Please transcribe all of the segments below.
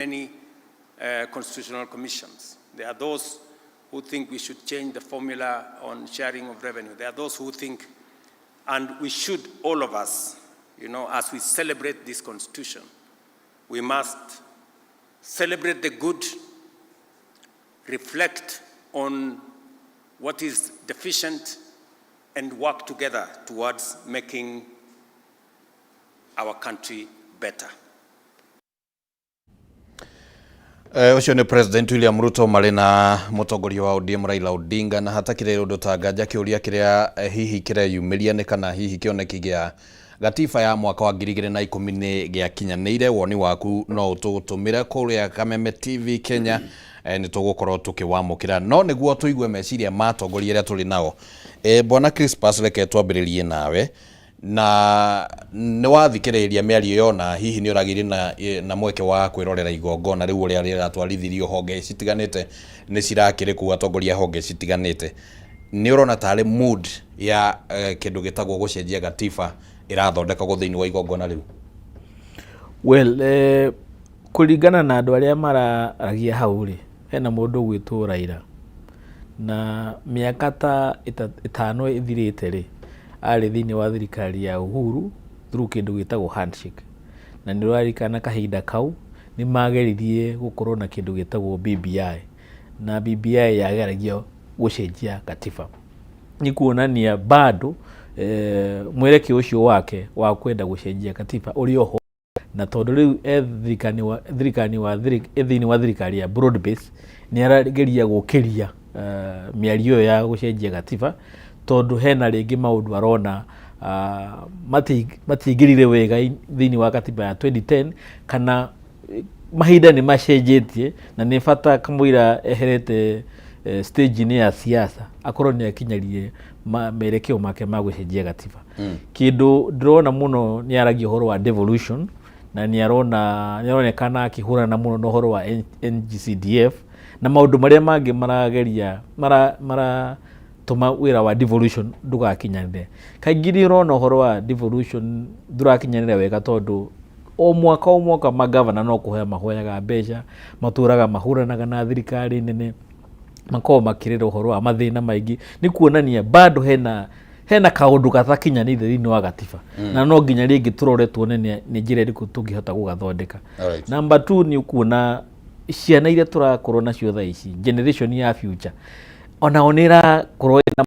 Many constitutional commissions. There are those who think we should change the formula on sharing of revenue. There are those who think, and we should, all of us, as we celebrate this constitution, we must celebrate the good, reflect on what is deficient, and work together towards making our country better. Ũcio nĩ President William Ruto marĩ na mũtongoria wa ODM Raila Odinga. Na hatakĩrĩ ũndũ ta nganja, kĩũria kĩrĩa hihi kĩreyumĩria nĩ kana hihi kĩoneki gĩa gatiba ya mwaka wa 2010 nĩ gĩakinyanĩire. Woni waku no ũtũtũmĩre kũrĩa Kameme TV Kenya, nĩ tũgũkorwo tũkĩwamũkĩra. No nĩguo tũigue meciria ma atongoria arĩa tũrĩ nao, Bwana Crispus, reke twambĩrĩrie nawe. Na nĩ wathikĩrĩria mĩario ĩyo, na hihi nĩ ũragĩire na mweke wa kwĩrorera igongona rĩu ũrĩa rĩratwarithirio, honge citiganĩte nĩ cirakĩrĩ kũu, atongoria a honge citiganĩte. Nĩ ũrona tarĩ mood ya kĩndũ gĩtagwo gũcenjia gatiba ĩrathondekagwo thĩinĩ wa igongona rĩu? Well, kũringana na andũ arĩa mararagia hau rĩ, hena mũndũ ũgwĩtwo Raila, na mĩaka ta 5 ĩthirĩte rĩ, arĩ thĩinĩ wa thirikari ya Uhuru through kĩndũ gĩtagwo handshake. Na nĩ ũraririkana kahinda kau nĩ mageririe gũkorwo na kĩndũ gĩtagwo BBI, na BBI yageragia gũcenjia katiba. Nĩ kuonania bado mwerekeo ũcio wake wa kwenda gũcenjia katiba ũrĩ oho, na tondũ rĩu e thirikari wa e thĩinĩ wa thirikari ya broad base, nĩ arageria gũkĩria mĩario ĩyo ya gũcenjia gatiba, tondũ hena rĩngĩ maũndũ arona matiingĩrire wega thĩinĩ wa katiba ya 2010, kana mahinda nĩ macenjetie, na nĩ bata kamũira eherete stage-inĩ ya siasa akorwo nĩ akinyarie merekeo make ma gũcenjia gatiba. Kĩndũ ndĩrona mũno, nĩ aragia ũhoro wa devolution, na nĩ arona nĩ aronekana akĩhũrana mũno na ũhoro wa NGCDF na maũndũ marĩa mangĩ marageria maratũma wĩra wa devolution ndũgakinyanĩre. Kaingĩ nĩ ũrona ũhoro wa devolution ndũrakinyanĩra wega, tondũ o mwaka o mwaka magavana no kũhoya mahoyaga mbeca, matũraga mahũranaga na thirikari nene, makoragwo makĩrĩra ũhoro wa mathĩna maingĩ. Nĩ kuonania bado hena kaũndũ gatakinyanĩire thĩinĩ wa gatiba, na no nginya rĩngĩ tũrore tuone nĩ njĩra ĩrĩkũ tũngĩhota gũgathondeka. Number two, nĩ ũkuona ciana iria tũrakorwo nacio thaa ici, generation ya future, onao nĩ ĩrakorwo ĩna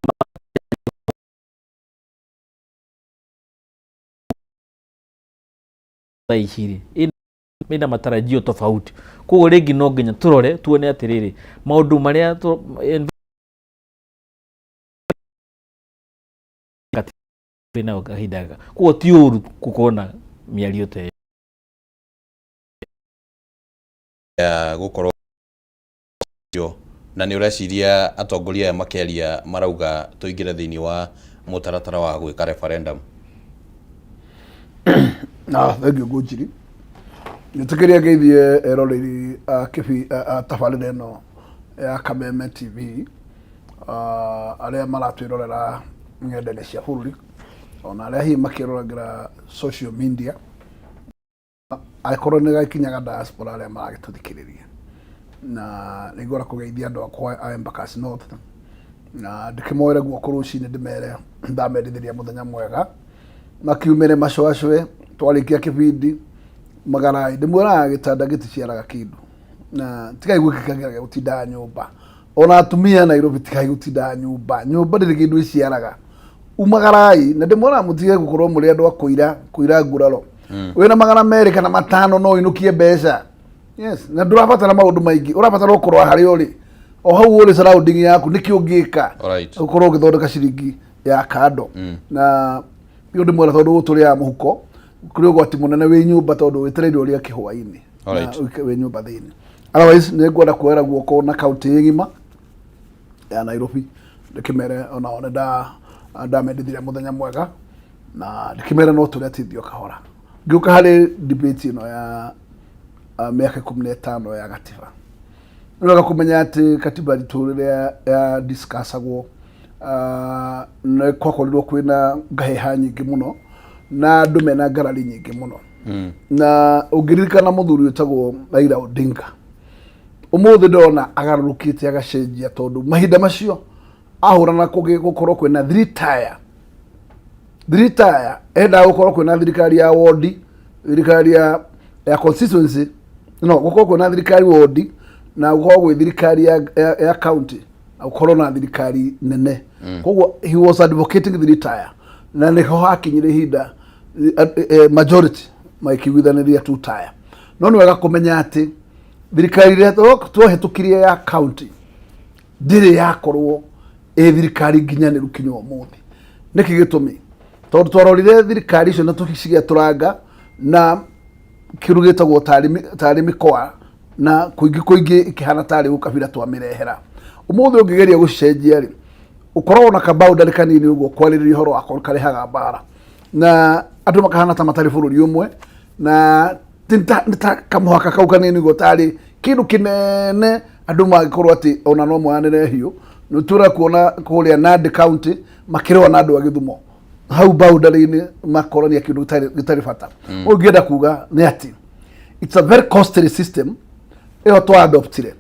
thaa ici rĩ ĩna matarajio tofauti. Koguo rĩngĩ no nginya tũrore tuone atĩrĩrĩ, maũndũ marĩa nayo kahinda gaka. Koguo ti ũru gũkorwo na mĩario ta ĩyo. Ya gũkorwo na nĩ ũreciria atongoria aya makĩaria marauga tũingĩre thĩinĩ wa mũtaratara wa gwĩka referendum? Na thank you, Ngũnjiri. Njĩtĩkĩria ngeithie eroreri a kĩbi a tabarĩra ĩno ya Kameme TV, arĩa maratwĩrorera ng'enda-inĩ cia bũrũri, ona arĩa hihi makĩroragĩra social media, angĩkorwo nĩ gakinyaga diaspora arĩa maragĩtũthikĩrĩria. Na nĩngwenda kũgeithia andũ akwa a Embakasi North, na ndĩkĩmoere guoko rũcinĩ, ndĩmere ndamendithĩria mũthenya mwega, makiumĩre macwacwe twarĩkia kĩbindi magarai. Ndĩmwĩraga gĩtanda gĩticiaraga kĩndũ, na tigai gwĩkĩka gĩa gũtindaga nyũmba. Ona atumia Nairobi, tigai gũtindaga nyũmba. Nyũmba ndĩrĩ kĩndũ ĩciaraga. Umagarai, na ndĩmwĩraga mũtige gũkorwo mũrĩ andũ a kũira kũira nguraro. Wĩna 205 no ũinũkie mbeca. Yes, na ndũrabatara maũndũ maingĩ, ũrabatara ũkorwo harĩa ũrĩ, o hau ũrĩ, surrounding yaku, nĩkĩ ũngĩka ũkorwo ũgĩthondeka ciringi ya kando. Na nĩ ũndũ mwega, tondũ tũrĩaga mũhuko, kũrĩ ũgwati mũnene wĩ nyũmba, tondũ wĩtereire ũrĩa kĩhwainĩ na wĩ nyũmba thĩinĩ. Otherwise, nĩ ngwenda kuoera guoko na kaunti ng'ima ya Nairobi, ndĩkĩmere onao nĩ ndamendithirie mũthenya mwega, na ndĩkĩmere no tũrĩa tithio kahora. Ngĩũka harĩ debate ĩno ya mĩaka 15 ya gatiba, nĩ wega kũmenya atĩ katiba ritũ rĩrĩa ya discussagwo, nĩ kwakorirwo kwĩna ngahĩha nyingĩ mũno na andũ mena ngarari nyingĩ mũno. Na ũngĩririkana mũthuri wĩtagwo Raila Odinga, ũmũthĩ ndĩrona agarũrũkĩte agacenjia, tondũ mahinda macio ahũrana gũkorwo kwĩna three tier, three tier, endaga gũkorwo kwĩna thirikari ya wondi, thirikari ya constituency, no gũkorwo kwĩna thirikari wondi, na gũkorwo gwĩ thirikari ya county, na gũkorwo na thirikari nene. Koguo he was advocating three tier, na nĩho hakinyire ihinda majority makĩiguithanĩria two tier. No nĩ wega kũmenya atĩ thirikari ĩrĩa twahĩtũkirie ya county ndĩrĩ yakorwo ĩ thirikari nginyanĩru kinya ũmũthĩ. Nĩkĩ gĩtũmi? Tondũ twarorire thirikari icio na tũgĩcigetũranga na kĩndũ gĩtagwo tarĩ mĩkoa, na kũingĩ kũingĩ ĩkĩhana tarĩ ũkabira twamĩrehera. Ũmũthĩ ũngĩgeria gũcenjia rĩ, ũkoragwo na kaboundary kanini ũguo, kwarĩrĩria ũhoro wako karehaga mbara na andũ makahana ta matarĩ bũrũri ũmwe, na nĩ ta kamũhaka kau kanini ũguo tarĩ kĩndũ kĩnene andũ mangĩkorwo atĩ ona no moyanĩre hiũ. Nĩ tũra kuona kũrĩa Nandi County makĩrũa na andũ a Gĩthumo hau boundary-inĩ, makorania kĩndũ gĩtarĩ bata. Ũguo ngĩenda kuga nĩ atĩ it's a very costly system ĩyo twa-adoptire,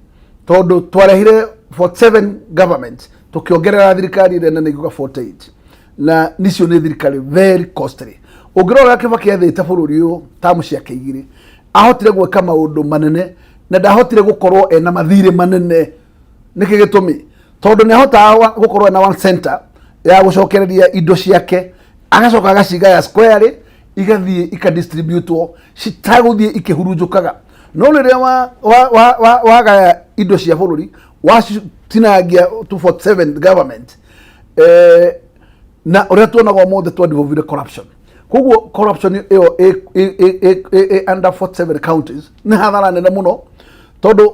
tondũ twarehire 47 government, tũkĩongerera thirikari ĩrĩa nene ĩgĩũka 48, na nicio nĩ thirikari very costly. Ũngĩrora Kibaki athĩte bũrũri ũyũ tamu ciake igĩrĩ, ahotire gwĩka maũndũ manene na ndahotire gũkorwo ena mathirĩ manene. Nĩkĩ gĩtũmi? Tondũ nĩ ahotaga gũkorwo ena one center ya gũcokereria indo ciake, agacoka agacigaya square, igathiĩ ikadistributwo citagũthiĩ ikĩhurunjũkaga. No rĩrĩa wagaya indo cia bũrũri, wacitinangia 247 government, na ũrĩa tuonaga ũmũthĩ twa corruption. Koguo corruption ĩyo ĩ under 47 counties nĩ hathara nene mũno, tondũ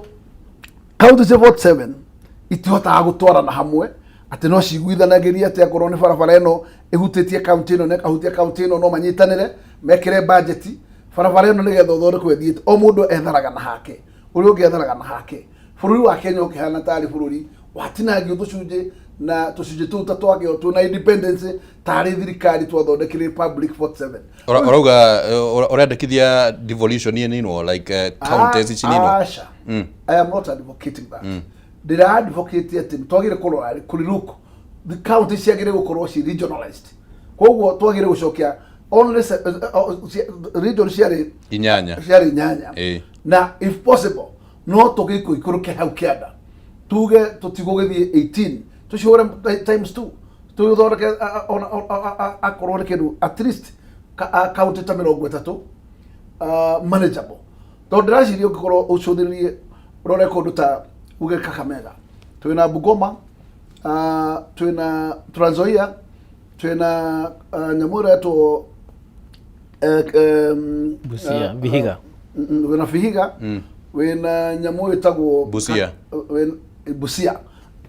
county cia 47 itihotaga gũtwarana hamwe atĩ no ciguithanagĩrie atĩ akorwo nĩ barabara ĩno ĩhutĩtie county ĩno na ĩkahutia county ĩno, no manyitanĩre mekĩre budget barabara ĩno nĩgetha ũthondekwo ĩthiĩte. O mũndũ etharaga na hake, ũrĩa ũngĩ etharaga na hake. Bũrũri wa Kenya ũkĩhana tarĩ bũrũri watinangio tũcunjĩ, na tũcunjĩ tũu ta twagĩo twĩna independence tarĩ thirikari twathondekire Republic 47. Ũrauga ũrendekithia devolution ĩninwo, like counties cininwo? Aca, I am not advocating that. Ndĩra advocate atĩ twagĩrĩire kũrora kũrilook the county ciagĩrĩire gũkorwo ci regionalized. Koguo twagĩrĩire gũcokia only region ciarĩ 8. Ciarĩ 8. Na if possible no tũgĩikũikũrũke hau kĩanda, tuge tũtigũgĩthiĩ 18, tũcihũre times 2, tũthondeke akorwo nĩ kĩndũ at least county ta 30, manageable. Tondũ ndĩraciria ũngĩkorwo ũcũthĩrĩrie ũrore kũndũ ta uge Kakamega, twĩna Bungoma, twĩna Trans Nzoia, twĩna nyamũ ĩretwo Busia, Vihiga. Wĩna Vihiga, wĩna nyamũ ĩtagwo Busia. Busia.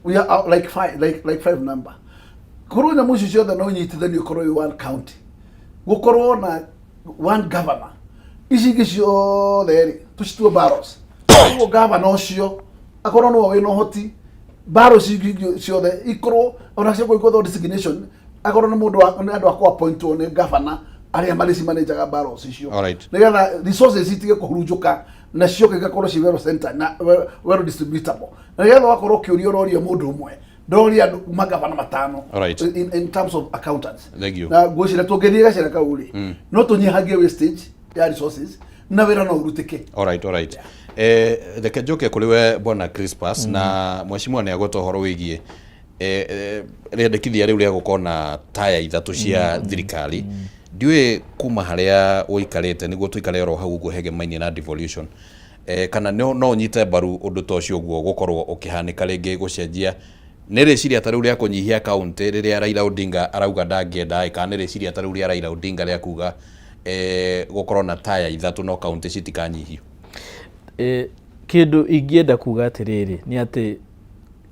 We are like five, like five number. Korwo nyamũ icio ciothe no inyitithanio ikorwo i one county, gũkorwo na one governor, ici ingĩ ciothe rĩ tũcitue boroughs. Koguo governor ũcio akorwo nĩwe wĩna ũhoti, boroughs ingĩ ciothe ikorwo ona cio gũikorwo designation, akorwo nĩ mũndũ wa nĩ andũ a kũ-appointwo nĩ governor arĩa marĩcimanajaga boroughs icio, nĩgetha resources itige kũhurunjũka na cioke igakorwo ci well center na well distributable, na nĩgetha wakorwo ũkĩũria ũroria mũndũ ũmwe, ndoria andũ magavana matano in terms of accountants. Thank you. Na ngwĩciria tũngĩthiĩ gacĩra kau rĩ, no tũnyihagie wastage ya resources na wĩra no ũrutĩke. Alright. Reke njoke kũrĩ we bwana Crispas, na mheshimiwa nĩ agweta ũhoro wĩgiĩ rĩendekithia rĩu rĩa gũkorwo na taya ithatũ cia thirikari. Ndiũĩ kuma harĩa ũikarĩte, nĩguo tũikare oro hau ũguo hegemainie na devolution, kana no ũnyite mbaru ũndũ ta ũcio ũguo gũkorwo ũkĩhanĩka rĩngĩ, gũcenjia nĩ rĩciria ta rĩu rĩa kũnyihia kaunti rĩrĩa Raila Odinga arauga ndangĩenda ĩ, kana nĩ rĩciria ta rĩu rĩa Raila Odinga rĩa kuga gũkorwo na taya ithatũ no kaunti citikanyihio? Kĩndũ ingĩenda kuga atĩrĩrĩ nĩ atĩ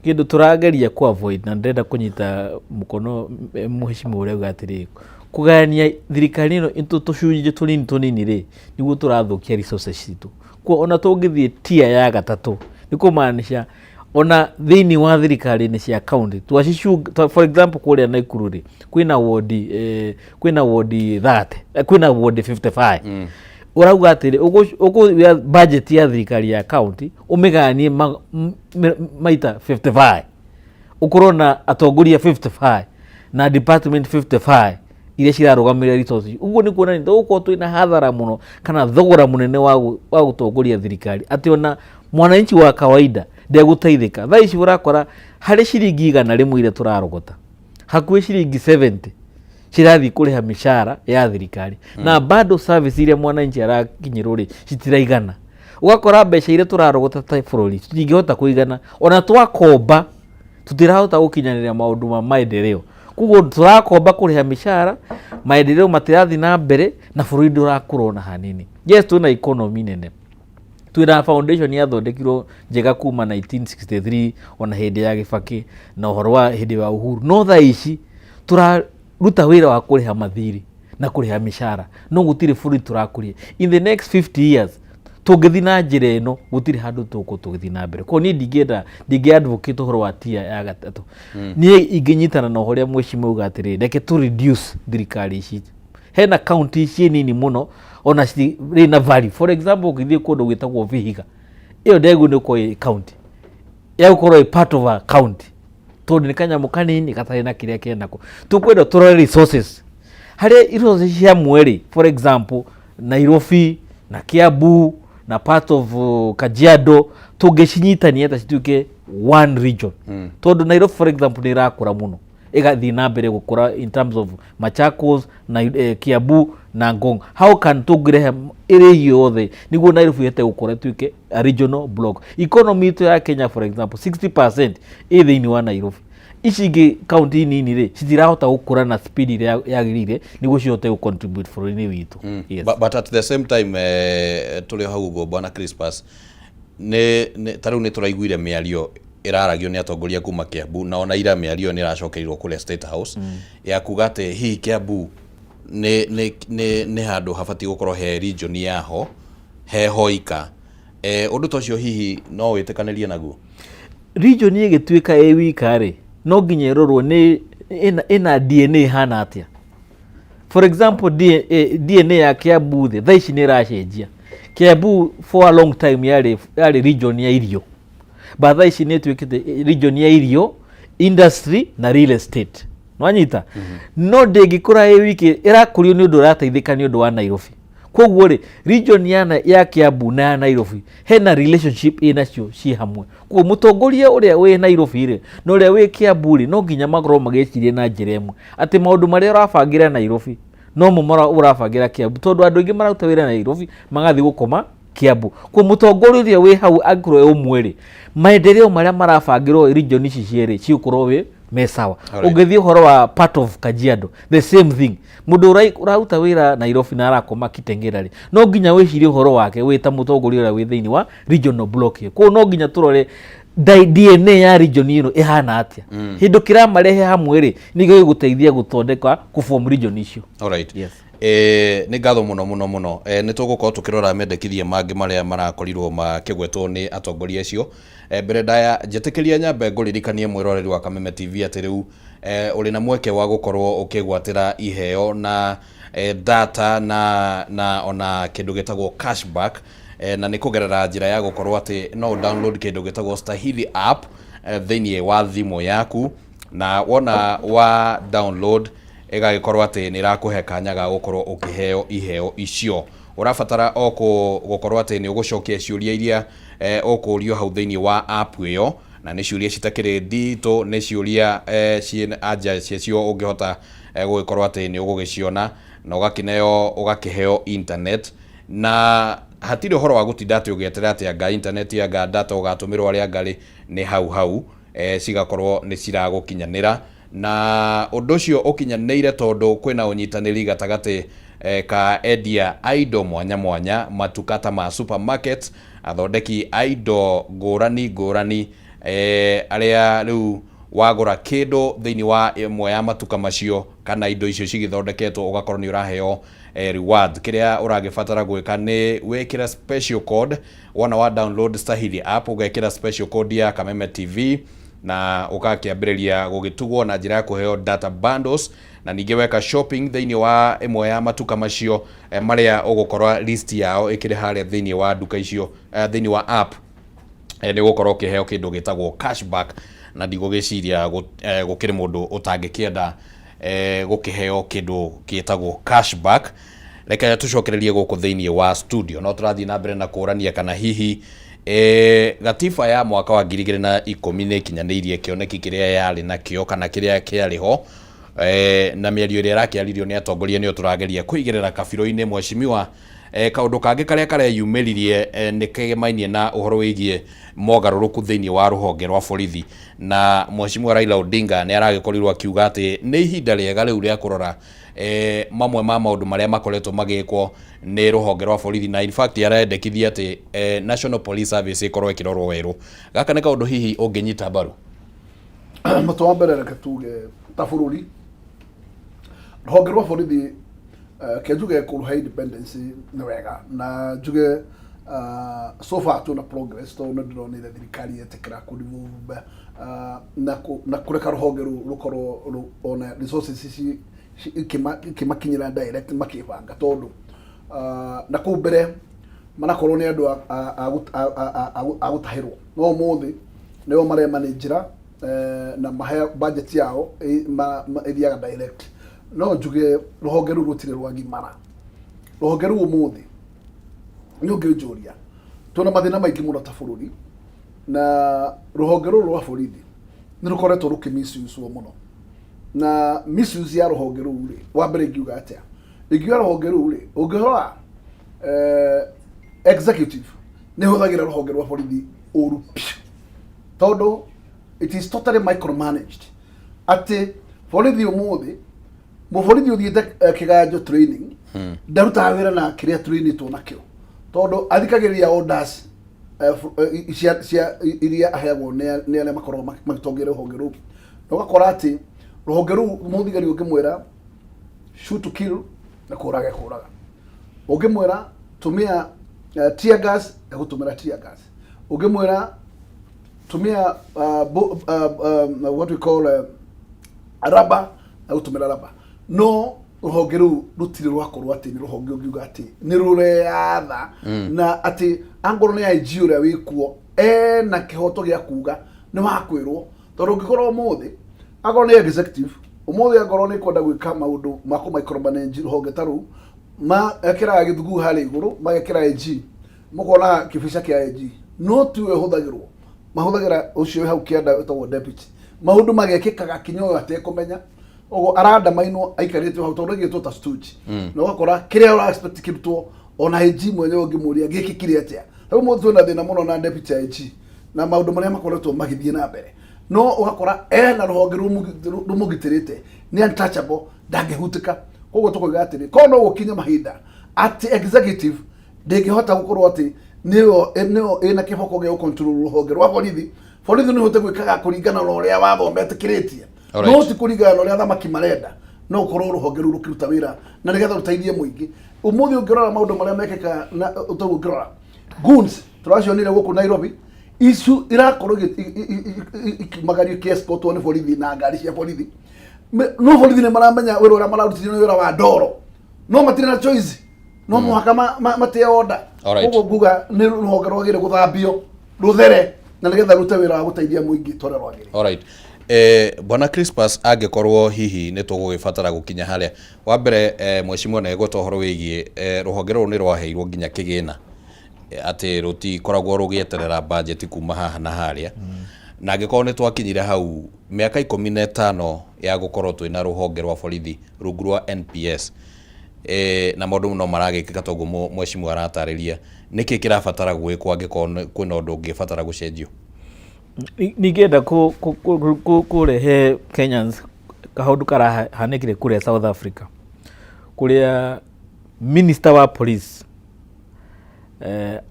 kĩndũ tũrageria ku avoid, na ndĩrenda kũnyita mũkono mheshimiwa ũrĩa auga atĩrĩrĩ, kũgayania thirikari ĩno into tũcunjĩ tũnini tũnini rĩ, nĩguo tũrathũkia resources citũ. Kuo ona tũngĩthiĩ tier ya gatatũ, nĩ kũmaanisha ona thĩinĩ wa thirikari-inĩ cia county twacicunga. For example, kũrĩa Naikuru rĩ, kwĩna wodi 30, kwĩna wodi 55. Ũrauga atĩrĩ, ũkũoya budget ya thirikari ya county ũmĩgayanie maita 55, ũkorwo na atongoria 55 na department 55 iria cirarũgamĩrĩra resources. Ũguo nĩ kuonania tũgũkorwo twĩna hathara mũno kana thogora mũnene wa gũtongoria thirikari, atĩ ona mwananchi wa kawaida ndegũteithĩka. Thaa ici ũrakora harĩ ciringi 100 iria tũrarogota, hakuhĩ ciringi 70 cirathiĩ kũrĩha mĩcara ya thirikari, na bado service iria mwananchi arakinyĩrwo rĩ, citiraigana. Ũgakora mbeca iria tũrarogota ta bũrũri citingĩhota kũigana, ona twakomba tũtirahota gũkinyanĩria maũndũ ma maendeleo. Koguo tũrakomba kũrĩha mĩcara, maendeleo matirathiĩ na mbere na bũrũri ndũrakũra ona hanini. Yes, twĩna economy nene, twĩna foundation yathondekirwo njega kuma 1963, ona hĩndĩ ya Gĩbakĩ na ũhoro wa hĩndĩ ya Uhuru, no thaa ici tũraruta wĩra wa kũrĩha mathirĩ na kũrĩha mĩcara, no gũtirĩ bũrũri tũrakũria. In the next 50 years, tũngĩthiĩ na njĩra ĩno, gũtirĩ handũ tũgũkorwo tũgĩthiĩ na mbere. Koguo niĩ ndingĩenda, ndingĩ advocate ũhoro wa tier ya gatatũ. Niĩ ingĩnyitana na ũrĩa mheshimiwa auga atĩrĩrĩ, reke tũ reduce thirikari ici. Hena county ici nini mũno ona citirĩ na value. For example, ũngĩthiĩ kũndũ gwĩtagwo Vihiga, ĩyo ndegũ nĩ gũkorwo ĩ county ya gũkorwo ĩ part of a county, tondũ nĩ kanyamũ kanini gatarĩ na kĩrĩa kenako. Tũkwenda tũrore resources harĩa resources cia mweri, for example Nairobi na Kiambu na part of Kajiado, tũngĩcinyitania ta cituĩke one region, tondũ Nairobi, for example, nĩ ĩrakũra mũno, ĩgathiĩ na mbere gũkũra in terms of Machakos na Kiambu na Ngong. How can tũngĩrehe ĩrĩ yothe nĩguo Nairobi ĩhote gũkũra ĩtuĩke a regional block? Economy itũ ya Kenya, for example, 60% ĩ thĩinĩ wa Nairobi. Ici ingĩ kaunti nini rĩ, citirahota gũkũra na speed ĩrĩa yagĩrĩire nĩguo cihote gũ-contribute bũrũri-inĩ witũ. Yes. But at the same time, tũrĩ o hau ũguo, bwana Crispus, nĩ ta rĩu nĩ tũraiguire mĩario ĩraragio nĩ atongoria kuma Kiambu, na ona ira mĩario nĩ ĩracokerirwo kũrĩa State House ya kuga atĩ hihi Kiambu nĩ handũ habatiĩ gũkorwo he region yaho he hoika. Ũndũ ta ũcio hihi no wĩtĩkanĩrie naguo? Region ĩgĩtuĩka ĩ wika rĩ, no nginya ĩrorwo nĩ ĩna DNA ĩhana atĩa. For example, DNA ya Kiambu thĩ thaa ici nĩ ĩracenjia. Kiambu for a long time yarĩ region ya irio, but thaa ici nĩ ĩtuĩkĩte region ya irio, industry na real estate. Nwanyita, no ndĩngĩkũra ĩ wiki, ĩrakũrio nĩ ũndũ ĩrateithĩka nĩ ũndũ wa Nairobi. Koguo rĩ, region ya Kiambu na ya Nairobi hena relationship ĩnacio ciĩ hamwe. Koguo mũtongoria ũrĩa wĩ Nairobi rĩ na ũrĩa wĩ Kiambu rĩ, no nginya makorwo magĩciria na njĩra ĩmwe, atĩ maũndũ marĩa ũrabangĩra Nairobi no mo ũrabangĩra Kiambu, tondũ andũ aingĩ mararuta wĩra Nairobi magathiĩ gũkoma Kiambu. Koguo mũtongoria ũrĩa wĩ hau angĩkorwo e ũmwe rĩ, maendeleo marĩa marabangĩrwo region ici cierĩ cigũkorwo wĩ me sawa. Ũngĩthiĩ ũhoro wa part of Kajiado, the same thing. Mũndũ ũraruta wĩra Nairobi na arakoma Kitengela rĩ, no nginya wĩcirie ũhoro wake wĩ ta mũtongoria ũrĩa wĩ thĩinĩ wa regional block ĩyo. Koguo no nginya tũrore DNA ya region ĩno ĩhana atĩa, kĩndũ kĩramarehe hamwe rĩ, nĩkĩo gĩgũteithia gũthondeka kũform region icio. Alright. Yes. Nĩ ngatho mũno mũno mũno. Nĩ tũgũkorwo tũkĩrora mendekithia mangĩ marĩa marakorirwo makĩgwetwo nĩ atongoria acio. Mbere ndaya, njĩtĩkĩria nyambe ngũririkanie mwĩroreri wa Kameme TV atĩ rĩu ũrĩ na mweke wa gũkorwo ũkĩgwatĩra iheo na data na ona kĩndũ gĩtagwo cashback, na nĩ kũgerera njĩra ya gũkorwo atĩ no download kĩndũ gĩtagwo Stahili app thĩinĩ wa thimũ yaku, na wona wa download ĩgagĩkorwo atĩ nĩ ĩrakũhe kanya ga gũkorwo ũkĩheo iheo icio. Ũrabatara o gũkorwo atĩ nĩ ũgũcokia ciũria iria ũkũrio hau thĩinĩ wa app ĩyo, na nĩ ciũria citakĩrĩ nditũ, nĩ ciũria ciĩ anja ciacio ũngĩhota gũgĩkorwo atĩ nĩ ũgũgĩciona na ũgakĩneo ũgakĩheo internet, na hatirĩ ũhoro wa gũtinda atĩ ũgĩeterera atĩ anga internet, anga data ũgatũmĩrwo arĩa anga rĩ, nĩ hau hau cigakorwo nĩ ciragũkinyanĩra. Na ũndũ ũcio ũkinyanĩire tondũ kwĩna ũnyitanĩri gatagatĩ ka endia a indo mwanya mwanya, matuka ta ma supermarket, athondeki a indo ngũrani ngũrani, arĩa rĩu wagũra kĩndũ thĩinĩ wa ĩmwe ya matuka macio kana indo icio cigĩthondeketwo, ũgakorwo nĩ ũraheo reward. Kĩrĩa ũragĩbatara gwĩka nĩ wĩkĩre special code. Wona wa download Stahili app, ũgekĩra special code ya Kameme TV. Na ũgakĩambĩrĩria gũgĩtugwo na njĩra ya kũheo data bundles, na ningĩ weka shopping thĩinĩ wa ĩmwe ya matuka macio marĩa ũgũkorwo list yao ĩkĩrĩ harĩa thĩinĩ wa nduka icio, thĩinĩ wa app, nĩ ũgũkorwo ũkĩheo kĩndũ gĩtagwo cashback. Na ndigũgĩciria gũkĩrĩ mũndũ ũtangĩkĩenda gũkĩheo kĩndũ gĩtagwo cashback. Reke tũcokererie gũkũ thĩinĩ wa studio, no tũrathiĩ na mbere na kũrania kana hihi gatiba ya mwaka wa 2010 nĩ ĩkinyanĩirie kĩoneki kĩrĩa yarĩ nakĩo kana kĩrĩa kĩarĩ ho, na mĩario ĩrĩa ĩrakĩaririo nĩ atongoria nĩyo tũrageria kũigĩrĩra kabirũ-inĩ. Mheshimiwa, kaũndũ kangĩ karĩa kareyumĩririe nĩ kegemainie na ũhoro wĩgiĩ mogarũrũku thĩinĩ wa rũhonge rwa borithi, na Mheshimiwa Raila Odinga nĩ aragĩkorirwo akiuga atĩ nĩ ihinda rĩega rĩu rĩa kũrora mamwe ma maũndũ marĩa makoretwo magĩkwo nĩ rũhonge rwa borithi, na in fact arendekithia atĩ National Police Service ĩkorwo ĩkĩrorwo werũ. Gaka nĩ kaũndũ hihi ũngĩnyita mbaru? Mũtwe wa mbere, reke tuge ta bũrũri, rũhonge rwa borithi, ke njuge kũrũhe independence nĩ wega, na njuge so far twĩna progress, tondũ nĩ ndĩronire thirikari yetĩkĩra kũ devolve na kũreka rũhonge rũu rũkorwo ona resources ici ikĩmakinyĩra direct makĩbanga, tondũ na kũu mbere marakorwo nĩ andũ a gũtahĩrwo, no ũmũthĩ nĩo maremanĩnjĩra na mahe budget yao ĩthiaga direct. No njuge rũhonge rũu rũtirĩ rwagimara. Rũhonge rũu ũmũthĩ nĩ ũngĩnjũria, twĩna mathĩna maingĩ mũno ta bũrũri, na rũhonge rũrũ rwa borithi nĩ rũkoretwo rũkĩ misuse mũno. Na misuse ya rũhonge rũu rĩ, wa mbere ingiuga atĩa? Ingiuga rũhonge rũu rĩ, ũngĩrora executive nĩ hũthagĩra rũhonge rwa borithi ũru biũ, tondũ it is totally micromanaged, atĩ borithi ũmũthĩ, mũborithi ũthiĩte kĩganjo training ndarutaga wĩra na kĩrĩa trainĩtwo nakĩo, tondũ athikagĩrĩria orders cia iria aheagwo nĩ arĩa makoragwo magĩtongoria rũhonge rũu. Na ũgakora atĩ rũhonge rũu, mũthigari ũngĩmwĩra shoot to kill, na kũraga kũraga, ũngĩmwĩra tumia tear gas, egũtũmĩra tear gas, ũngĩmwĩra tumia what we call rubber, egũtũmĩra rubber. No rũhonge rũu rũtirĩ rwakorwo atĩ nĩ rũhonge ũngiuga atĩ nĩ rũreyatha, na atĩ angorwo nĩ IG ũrĩa wĩkuo ena kĩhoto gĩa kuga nĩ wakwĩrwo, tondũ ũngĩkorwo ũmũthĩ akorwo nĩ executive, ũmũthĩ angorwo nĩ kwenda gwĩka maũndũ ma kũ micromanage rũhonge ta rũu, mekĩraga gĩthuguu harĩa igũrũ, magekĩra AG, mũkona kĩbica kĩa AG, no tiwe ũhũthagĩrwo, mahũthagĩra ũcio wĩ hau kĩanda wĩtagwo deputy. Maũndũ magekĩkaga kinya ũyũ atekũmenya, ũguo arandamainwo aikarĩte hau tondũ aigĩtwo ta stooge. Na ũgakora kĩrĩa ũra expect kĩrutwo, ona AG mwenyewe ũngĩmũria gĩkĩkire atĩa. Rĩu mũthĩ twĩna thĩna mũno na deputy AG na maũndũ marĩa makoretwo magĩthiĩ na mbere, no ũgakora ena rũhonge rũmũgitĩrĩte, nĩ untouchable, ndangĩhutĩka. Koguo tũkoiga atĩrĩ, korwo no gũkinye mahinda atĩ executive ndĩngĩhota gũkorwo atĩ nĩyo ĩna kĩboko gĩa gũcontrol rũhonge rwa borithi, borithi nĩ ũhote gwĩkaga kũringana na ũrĩa watho metĩkĩrĩtie, no ti kũringana na ũrĩa athamaki marenda. No ũkorwo rũhonge rũu rũkĩruta wĩra na nĩgetha rũteithie mũingĩ. Ũmũthĩ ũngĩrora maũndũ marĩa mekĩkaga, na ũtaguo ũngĩrora goons tũracionire gũkũ Nairobi, icu irakorwo ikimagario ikĩescortwo nĩ borithi na ngari cia borithi. No borithi nĩ maramenya wĩra ũrĩa mararutithio nĩ wĩra wa ndoro, no matirĩ na choice, no mũhaka matĩe order. Koguo nguga nĩ rũhonge rwagĩrĩire gũthambio rũthere na nĩgetha rute wĩra wa gũteithia mũingĩ ta ũrĩa rwagĩrĩire. Alright. Bwana Crispus, angĩkorwo hihi nĩ tũgũgĩbatara gũkinya harĩa wa mbere, mheshimiwa nĩ egweta ũhoro wĩgiĩ rũhonge rũrũ nĩ rwaheirwo nginya kĩgĩna, atĩ rũtikoragwo rũgĩeterera budget kuma haha na harĩa, na angĩkorwo nĩ twakinyire hau mĩaka 15 ya gũkorwo twĩna rũhonge rwa borithi rungu rwa NPS, na maũndũ no maragĩkĩka toguo mheshimiwa aratarĩria, nĩkĩ kĩrabatara gwĩkwo angĩkorwo kwĩna ũndũ ũngĩbatara gũcenjio? Ningĩenda kũrehe Kenyans kaũndũ karahanĩkire kũrĩa South Africa, kũrĩa minister wa police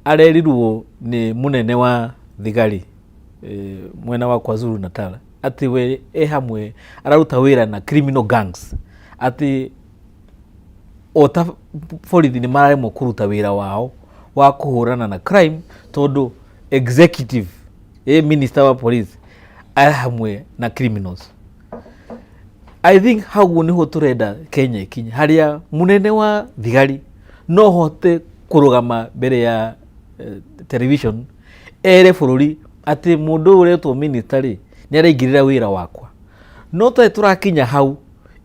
arerirwo nĩ mũnene wa thigari mwena wa KwaZulu Natal atĩ we e hamwe araruta wĩra na criminal gangs, atĩ o ta borithi nĩ mararemwo kũruta wĩra wao wa kũhũrana na crime, tondũ executive, minister wa police Arĩ hamwe na criminals. I think hau niho turenda Kenya ikinye, haria munene wa thigari no hote kurugama mbere ya television ere bururi ati mundu uretwo minister ri ni araingirira wira wakwa. No twarĩ tũrakinya hau,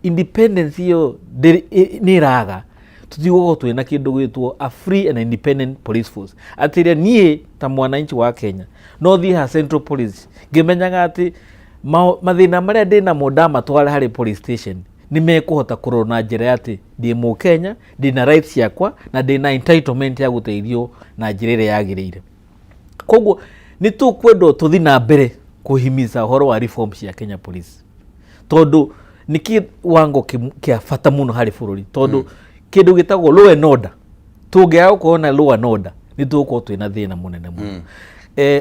independence iyo nĩ ĩraga, tũtigũkorwo twĩna kĩndũ gwĩtwo a free and independent police force, atĩ rĩrĩa niĩ ta mwananchi wa Kenya no thiĩ ha Central Police ngĩmenyaga atĩ mathĩna marĩa ndĩnamo ndamatwara harĩ police station nĩ mekũhota kũrorwo na njĩra ya atĩ ndĩ mũkenya, ndĩna rights ciakwa na ndĩna entitlement ya gũteithio na njĩra ĩrĩa yagĩrĩire. Koguo nĩ tũkwendwo tũthi na mbere kũhimiza ũhoro wa reform cia Kenya Police, tondũ nĩ kĩwango kĩa bata mũno harĩ bũrũri, tondũ kĩndũ gĩtagwo law and order, tũngĩaga gũkorwo na law and order nĩ tũgũkorwo twĩna thĩna mũnene mũno.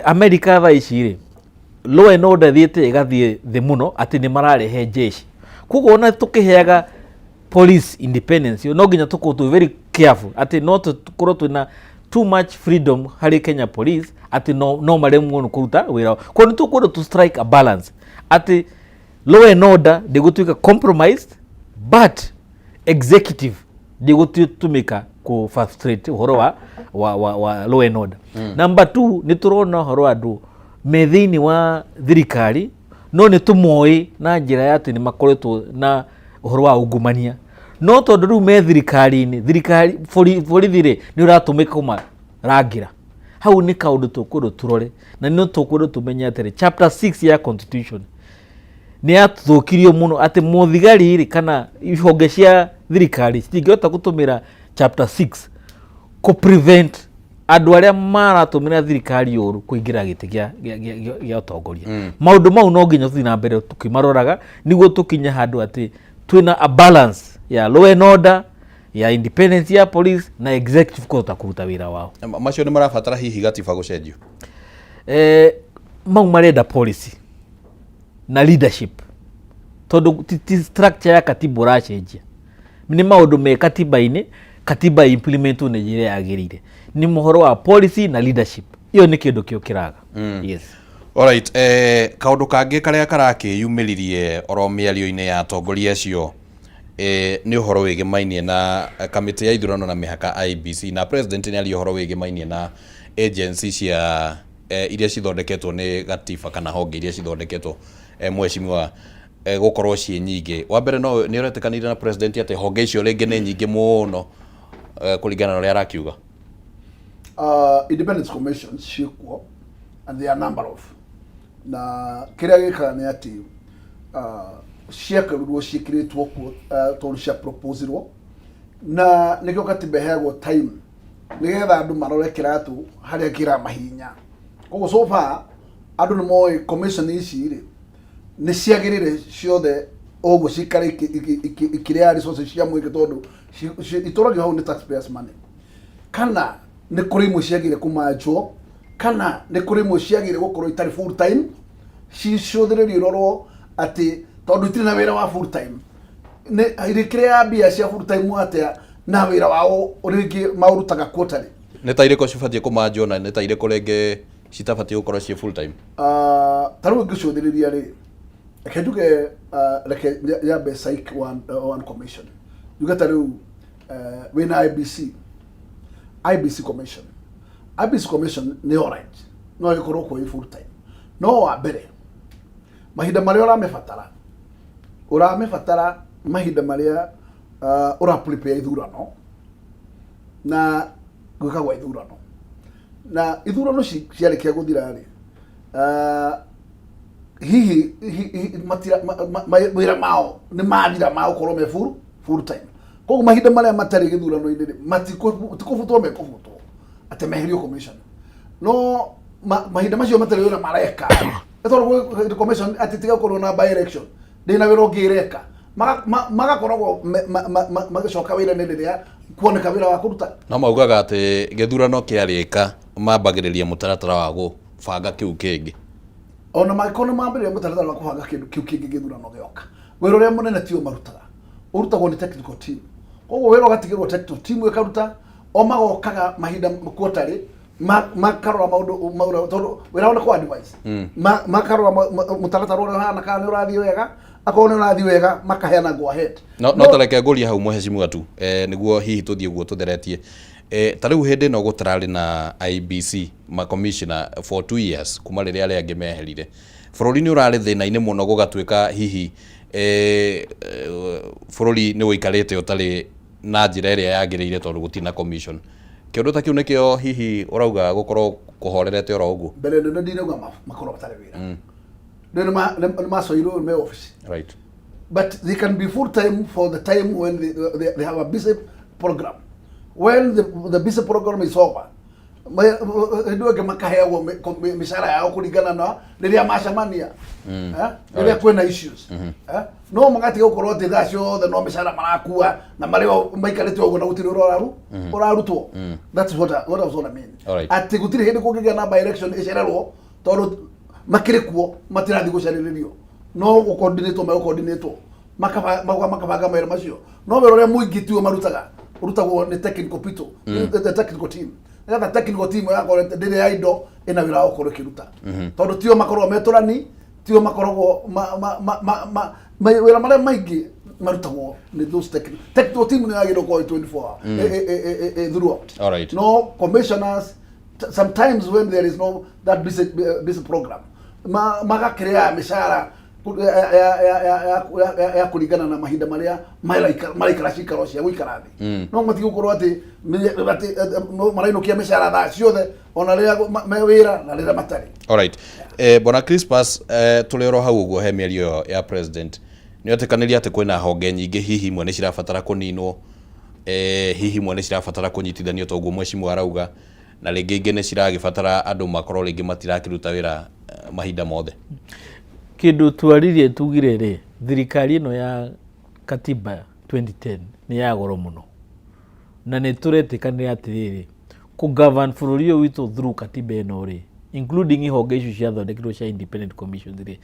America thaa ici rĩ, law and order ĩthiĩte ĩgathiĩ thĩ mũno atĩ nĩ mararehe jeshi. Koguo ona tũkĩheaga police independence, no nginya tũkorwo twĩ very careful atĩ no tũkorwo twĩna too much freedom harĩ Kenya Police atĩ no maremwo nĩ kũruta wĩra wao. Koguo nĩ tũkwenda to strike a balance atĩ law and order ndĩgũtuĩka compromised, but executive ndĩgũtũmĩka kũ frustrate ũhoro wa law and order. Number two, nĩ tũrona ũhoro wa andũ me thĩinĩ wa thirikari no nĩ tũmoĩ na njĩra ya atĩ nĩ makoretwo na ũhoro wa ungumania, no tondũ rĩu me thirikari-inĩ, thirikari borithi rĩ nĩ ũratũmĩka kũmarangĩra. Hau nĩ kaũndũ tũkwendwo tũrore, na no tũkwendwo tũmenye atĩrĩ, chapter 6 ya constitution nĩ yathũkirio mũno atĩ mũthigari rĩ kana ihonge cia thirikari citingĩhota gũtũmĩra chapter 6 kũ prevent andũ arĩa maratũmĩra thirikari ũru kũingĩra gĩtĩ gĩa ũtongoria. Maũndũ mau no nginya tũthiĩ na mbere tũkĩmaroraga nĩguo tũkinye handũ atĩ twĩna a balance ya law and order, ya independence ya police na executive kũhota kũruta wĩra wao. Macio nĩ marabatara hihi gatiba gũcenjio? Mau marenda policy na leadership, tondũ ti structure ya katiba ũracenjia, nĩ maũndũ me katiba-inĩ, katiba implementwo na njĩra yagĩrĩire. Nĩ mũhoro wa policy na leadership, iyo nĩ kĩndũ kĩo kĩraga. Yes. Alright, kaũndũ kangĩ karĩa karakĩyumĩririe oro mĩario-inĩ ya atongoria acio nĩ ũhoro wĩgĩmainie na kamĩtĩ ya ithurano na mĩhaka IEBC, na president nĩ aria ũhoro wĩgĩmainie na agency cia iria cithondeketwo nĩ gatiba kana honge iria cithondeketwo, mheshimiwa, gũkorwo ciĩ nyingĩ. Wa mbere, no nĩ ũretĩkanĩire na president atĩ honge icio rĩngĩ nĩ nyingĩ mũno, kũringana na ũrĩa arakiuga? Independence commissions ciĩkuo and there are number of, na kĩrĩa gĩkaga nĩ atĩ ciakorirwo ciĩkĩrĩtwo kuo tondũ cia proposirwo, na nĩkĩo katiba ĩheagwo time nĩgetha andũ marore kĩratũ harĩa kĩramahinya. Koguo so far andũ nĩ moĩ commission ici rĩ nĩ ciagĩrĩire ciothe ũguo cikare ikĩrĩa resources cia mũingĩ, tondũ itũragio hau nĩ taxpayers money, kana nĩ kũrĩ imwe ciagĩrĩire kũmanjwo, kana nĩ kũrĩ imwe ciagĩrĩire gũkorwo itarĩ full time, cicũthĩrĩrio irorwo atĩ tondũ itirĩ na wĩra wa full time, nĩ irĩkĩrĩa mbia cia full time atĩa na wĩra wao rĩngĩ maũrutaga quarterly. Nĩ ta irĩkũ cibatiĩ kũmanjwo na nĩ ta irĩkũ rĩngĩ citabatiĩ gũkorwo ciĩ full time? Ta rĩu ngĩcũthĩrĩria rĩ, reke njuge, reke nyambe cite one commission, njuge ta rĩu wĩna IEBC, IEBC commission. IEBC commission nĩ alright, no ĩkorwo kuo ĩ full time, no wa mbere mahinda marĩa ũramĩbatara, ũramĩbatara mahinda marĩa ũra prepare ithurano na gwĩka gwa ithurano, na ithurano ciarĩkia gũthira rĩ, hihi matira wĩra mao nĩ mathira ma gũkorwo me full time. Koguo mahinda marĩa matarĩ gĩthurano-inĩ rĩ, matikũbutwo, mekũbutwo atĩ meherio commission, no mahinda macio matarĩ wĩra mareka, nĩ tondũ gwĩ commission atĩ tiga gũkorwo na by election ndĩna wĩra ũngĩ ĩreka. Magakoragwo magĩcoka wĩra-inĩ rĩrĩa kuoneka wĩra wa kũruta. No maugaga atĩ gĩthurano kĩarĩka mambagĩrĩria mũtaratara wa gũbanga kĩu kĩngĩ. Ona mangĩkorwo nĩ mambĩrĩria mũtaratara wa kũbanga kĩndũ kĩu kĩngĩ gĩthurano gĩoka, wĩra ũrĩa mũnene tio marutaga, ũrutagwo nĩ technical team. Koguo wĩra ũgatigĩrwo technical team ĩkaruta, o magokaga mahinda quarterly. Makarora maũndũ maũndũ tondũ wĩra wao nĩ kũ advise. Makarora mũtaratara ũrĩa ũhana kana nĩ ũrathiĩ wega, akorwo nĩ ũrathiĩ wega makaheana go ahead. No tareke ngũrie hau mheshimiwa tu, nĩguo hihi tũthiĩ guo tũtheretie. Ta rĩu hĩndĩ ĩno gũtararĩ na IEBC ma commissioner for 2 years kuma rĩrĩa arĩa angĩ meherire, bũrũri nĩ ũrarĩ thĩna-inĩ mũno, gũgatuĩka hihi bũrũri nĩ ũikarĩte ũtarĩ na njĩra ĩrĩa yagĩrĩire tondũ gũtirĩ na commission. Kĩũndũ ta kĩu nĩkĩo hihi ũrauga gũkorwo kũhorerete oro ũguo? Mbere nene ndinauga makorwo matarĩ wĩra. Rĩu nĩ macoirwo me office, but they can be full time for the time when they have a busy program. When the busy program is over, hĩndĩ ĩyo ĩngĩ makaheagwo mĩcara yao kũringana na rĩrĩa macemania. Eh? Rĩrĩa kwĩna issues. Eh? No magatiga gũkorwo atĩ thaa ciothe no mĩcara marakua na marĩ o maikarĩte ũguo na gũtirĩ ũraru ũrarutwo. That's what I was gonna mean. Atĩ gũtirĩ hĩndĩ kũngĩgĩa na by election ĩcererwo tondũ makĩrĩ kuo matirathiĩ gũcerĩrĩrio, no gũkondinĩtwo megũkondinĩtwo makabanga mawĩra macio, no wĩra ũrĩa mũingĩ tiwe marutaga, ũrutagwo nĩ technical people, the technical team, nĩgetha technical team yakorwo ndĩrĩ ya indo ĩna wĩra wa gũkorwo ĩkĩruta, tondũ tio makoragwo metũrani, tio makoragwo wĩra marĩa maingĩ marutagwo nĩ those technical team nĩ yagĩrĩirwo gũkorwo ĩ 24 hour throughout. No commissioners, sometimes when there is no that busy program, magakĩrĩa mĩcara ya kũringana na mahinda marĩa maraikara cikaro cia gũikara thĩ, no matige gũkorwo atĩ no marainũkia mĩcara thaa ciothe ona rĩrĩa me wĩra na rĩrĩa matarĩ. Alright. Bwana Crispus, tũrĩ oro hau ũguo he mĩario ĩyo ya president, nĩ etĩkanĩria atĩ kwĩna honge nyingĩ, hihi imwe nĩ cirabatara kũninwo, hihi imwe nĩ cirabatara kũnyitithanio ta ũguo mheshimiwa arauga, na rĩngĩ ingĩ nĩ ciragĩbatara andũ makorwo rĩngĩ matirakĩruta wĩra mahinda mothe. Kĩndũ twaririe tugire rĩ, thirikari ĩno ya katiba 2010 nĩ ya goro mũno, na nĩ tũretĩkanĩra atĩrĩrĩ, kũ govern bũrũri ũyũ witũ through katiba ĩno rĩ, including ihonge icio ciathondekirwo cia independent commissions rĩ,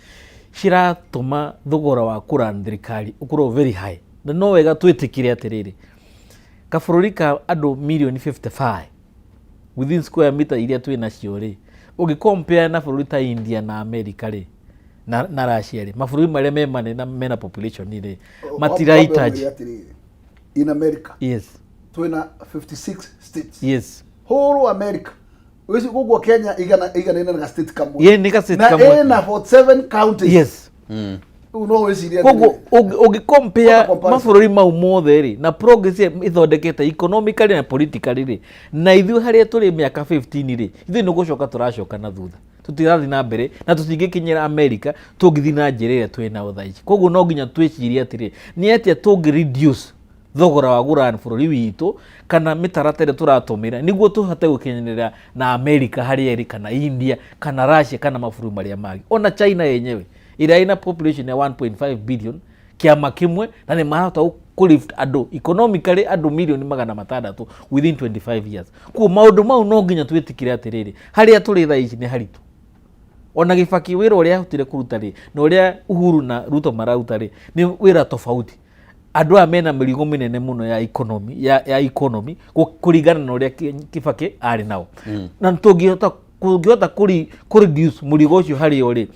ciratũma thogora wa kũrun thirikari ũkorwo very high. Na no wega twĩtĩkĩre atĩrĩrĩ, kabũrũri ka andũ mirioni 55 within square meter iria twĩ nacio rĩ, ũngĩ compare na bũrũri ta India na America rĩ, na Russia rĩ, mabũrũri marĩa me manene na mena population rĩ, matirahitaji. Wambe atĩrĩrĩ, in America twĩna 56 states. Whole America wĩci gũkũ Kenya igana igana ina na state kamwe. Ye, nĩ ga state na kamwe. Ĩna 47 counties. Rĩu no wĩcirie Koguo atĩrĩrĩ, ũngĩ compare What a comparison. mabũrũri mau mothe rĩ, na progress ĩrĩa ĩthondekete economically na politically rĩ, na ithuĩ harĩa tũrĩ mĩaka 15 rĩ, ithuĩ nĩ gũcoka tũracoka na thutha, tũtirathiĩ na mbere na tũtingĩkinyĩra America tũngĩthiĩ na njĩra ĩrĩa twĩ nayo thaa ici. Koguo no nginya twĩcirie atĩrĩ, nĩ atĩa tũngĩ reduce thogora wa gũran bũrũri witũ kana mĩtaratara ĩrĩa tũratũmĩra nĩguo tũhote gũkinyanĩra na America harĩa ĩrĩ, kana India, kana Russia, kana mabũrũri marĩa mangĩ, ona China yenyewe ĩrĩa ĩna population ya 1.5 billion, kĩama kĩmwe, na nĩ marahota kũ lift andũ economically andũ mirioni 600 within 25 years. Koguo maũndũ mau no nginya twĩtĩkĩre atĩrĩrĩ, harĩa tũrĩ thaa ici nĩ haritũ. Ona Gĩbaki wĩra ũrĩa ahotire kũruta rĩ, na ũrĩa Uhuru na Ruto mararuta rĩ, nĩ wĩra tofauti. Andũ aya mena mĩrigo mĩnene mũno ya economy, ya economy kũringana na ũrĩa Kibaki arĩ nao. Na tũngĩhota kũ reduce mũrigo ũcio harĩ o rĩ,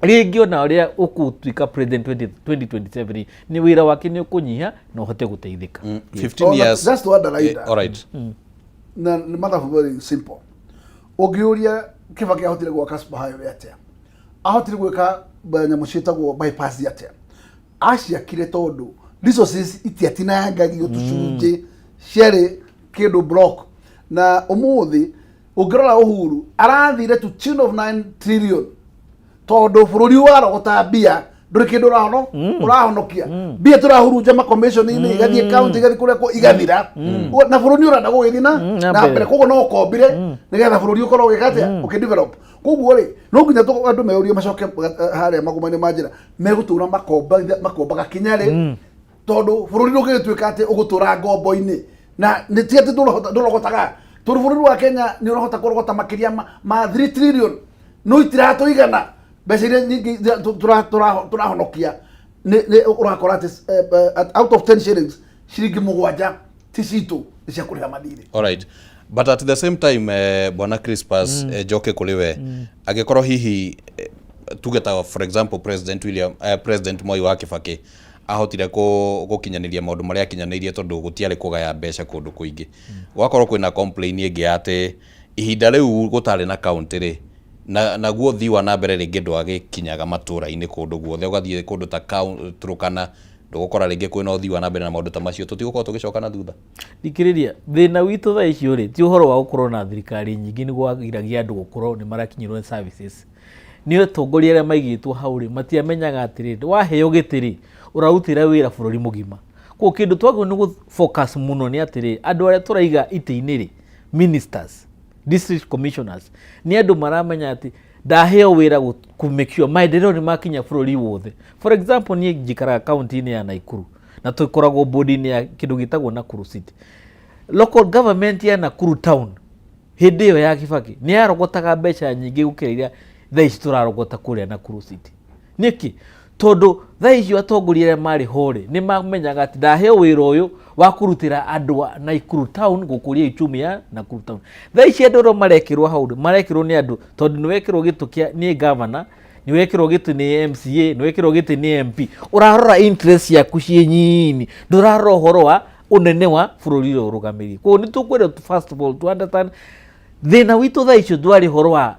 rĩngĩ ona ũrĩa ũgũtuĩka president 20 2027 rĩ, nĩ wĩra wake nĩ ũkũnyiha na ũhote gũteithĩka. 15 Oh, years. Just to underline that. Na nĩ mathabu very simple. Ũngĩũria Kibaki ahotire gwaka super highway atĩa, ahotire gwĩka nyamũ ciĩtagwo bypass atĩa, aciakire tondũ resources itiatinangagio tũcunjĩ, ciarĩ kĩndũ block. Na ũmũthĩ ũngĩrora Uhuru arathire to tune of 9 trillion tondũ bũrũri warogota mbia, ndũrĩ kĩndũ ũrahonokia. Mbia tũrahurunja makomishoni-inĩ, igathiĩ county, igathiĩ kũrĩa igathira, na bũrũri ũrenda gũgĩthiĩ na na na mbere. Mbere. Koguo no ũkombire nĩgetha bũrũri ũkorwo ũgĩka atĩa, ũkĩdevelop. Koguo rĩ, no nginya andũ meurie macoke harĩa magoma-inĩ ma njĩra megũtũra makombaga kinya rĩ, tondũ bũrũri ndũngĩgĩtuĩka atĩ ũgũtũra ngombo-inĩ na nĩ ti atĩ ndũrogotaga, tondũ bũrũri wa Kenya nĩ ũrahota kũrogota makĩria ma 3 trillion, no itiratũigana. Mbeca iria nyingĩ iria tũrahonokia nĩ ũrakora atĩ out of 10 shillings, ciringi 7 ti citũ, nĩ cia kũrĩha mathirĩ. Alright. But at the same time, bwana Crispus, njoke kũrĩ we, angĩkorwo hihi tuge ta for example President William, President Moi wa Kibaki ahotire gũkinyanĩria maũndũ marĩa akinyanĩirie tondũ gũtiarĩ kũgaya mbeca kũndũ kũingĩ, gwakorwo kwĩna complain ĩngĩ ya atĩ ihinda rĩu gũtarĩ na county rĩ, na naguo ũthii wa na mbere rĩngĩ ndwagĩkinyaga matũra-inĩ kũndũ guothe, ũgathiĩ kũndũ ta Turkana ndũgũkora rĩngĩ kwĩna ũthii wa na mbere na maũndũ ta macio, tũtigũkorwo tũgĩcoka na thutha? Thikĩrĩria, thĩna witũ thaa icio rĩ, ti ũhoro wa gũkorwo na thirikari nyingĩ nĩ gwagiragia andũ gũkorwo nĩ marakinyĩrwo nĩ services. Nĩ atongoria arĩa maigĩtwo hau rĩ, matiamenyaga atĩrĩrĩ, waheo gĩtĩ rĩ, ũrarutĩra wĩra bũrũri mũgima. Koguo kĩndũ twagĩrĩirwo nĩ gũ focus mũno nĩ atĩrĩrĩ, andũ arĩa tũraiga itĩ-inĩ rĩ, ministers, district commissioners, nĩ andũ maramenya atĩ ndaheo wĩra kũ make sure maendeleo nĩ makinya bũrũri wothe. For example, niĩ njikaraga kaunti-inĩ ya Nakuru na tũkoragwo board-inĩ ya kĩndũ gĩtagwo Nakuru City. Local government ya Nakuru town hĩndĩ ĩyo ya Kibaki nĩ yarogotaga mbeca nyingĩ gũkĩra iria thaa ici tũrarogota kũrĩa Nakuru City. Nĩkĩ? Tondũ thaa icio atongoria arĩa marĩ ho rĩ, nĩ mamenyaga atĩ ndaheo wĩra ũyũ wa kũrutĩra andũ a Nakuru town gũkũria uchumi ya Nakuru town. Thaa ici andũ arĩa marekĩrwo hau rĩ, marekĩrwo nĩ andũ tondũ nĩ wekĩrwo gĩtĩ kĩa nĩ governor, nĩ wekĩrwo gĩtĩ nĩ MCA, nĩ wekĩrwo gĩtĩ nĩ MP, ũrarora interest ciaku ciĩ nyini, ndũrarora ũhoro wa ũnene wa bũrũri ũrĩa ũrũgamĩrĩire. Koguo nĩ tũkwenda first of all to understand thĩna witũ thaa icio ndwarĩ ũhoro wa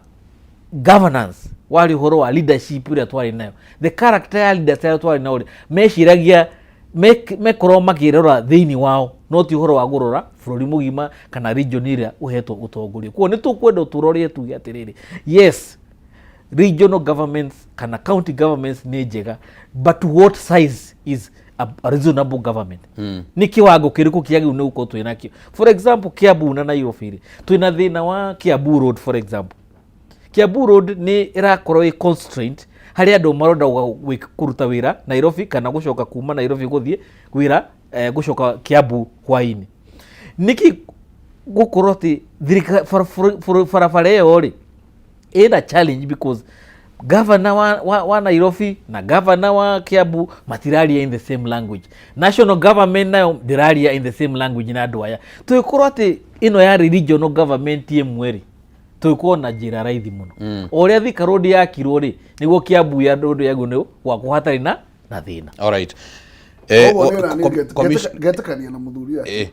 governance, warĩ ũhoro wa leadership ĩrĩa twarĩ nayo, the character ya leaders arĩa twarĩ nao rĩ, meciragia mekorwo makĩrora thĩinĩ wao, no ti ũhoro wa kũrora bũrũri mũgima kana region ĩrĩa ũhetwo ũtongoria. Koguo nĩ tũkwenda tũrore tuge atĩrĩrĩ, yes, regional governments kana county governments nĩ njega, but to what size is a reasonable government? Nĩ kĩwango kĩrĩkũ kĩagĩrĩirwo nĩ gũkorwo twĩ nakĩo? For example, Kiambu na Nairobi rĩ, twĩna thĩna wa Kiambu Road. For example, Kiambu Road nĩ ĩrakorwo ĩ constraint harĩ andũ marenda kũruta wĩra Nairobi kana gũcoka kuma Nairobi gũthiĩ wĩra, gũcoka Kiambu hwainĩ. Nĩkĩ gũkorwo atĩ barabara ĩyo rĩ ĩna challenge? Because governor wa Nairobi na governor wa Kiambu matiraria in the same language, national government nayo ndĩraria in the same language na andũ aya. Tũgĩkorwo atĩ ĩno yarĩ regional government ĩmwe rĩ, tũgĩkorwo na njĩra raithi mũno. O ũrĩa Thika Road yakirwo rĩ, nĩguo Kiambu ya road yaguo nĩ gwakwo hatarĩ na thĩna. Alright. Koguo nĩ ũrani ngetĩkania na mũthuri atĩ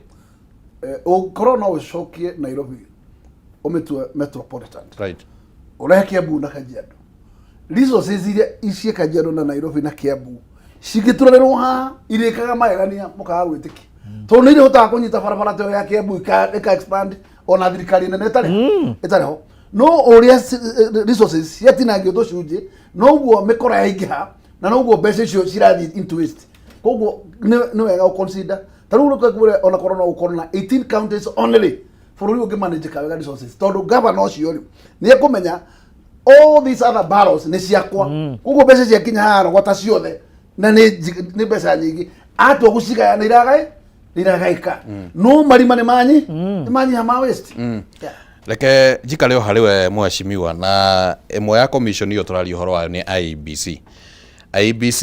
ũkorwo no ũcokie Nairobi ũmĩtue metropolitan, ũrehe Kiambu na Kajiado, resources iria icie Kajiado na Nairobi na Kiambu cingĩturanĩrwo haha irĩkaga magegania mũkaga gwĩtĩkia, tondũ nĩ irĩhotaga kũnyita barabara ta ĩyo ya Kiambu ĩka expand ona thirikari nene ĩtarĩ ho. No ũrĩa resources ciatinangio tũcunjĩ, noguo mĩkora yaingĩha na noguo mbeca icio cirathiĩ into waste. Koguo nĩ wega gũ consider ta rĩu reke ngwĩre, ona korwo no gũkorwo na 18 counties only, bũrũri ũngĩ manage wega resources, tondũ governor ũcio rĩ nĩ ekũmenya all these other barrels nĩ ciakwa. Koguo mbeca ciakinya haha rogota ciothe na nĩ mbeca nyingĩ, atua gũcigaya nĩ iragaĩka, no marima nĩ manyiha ma waste. Yeah. Reke njikare o harĩ we mheshimiwa, na ĩmwe ya commission ĩyo tũraria ũhoro wayo nĩ IEBC. IEBC,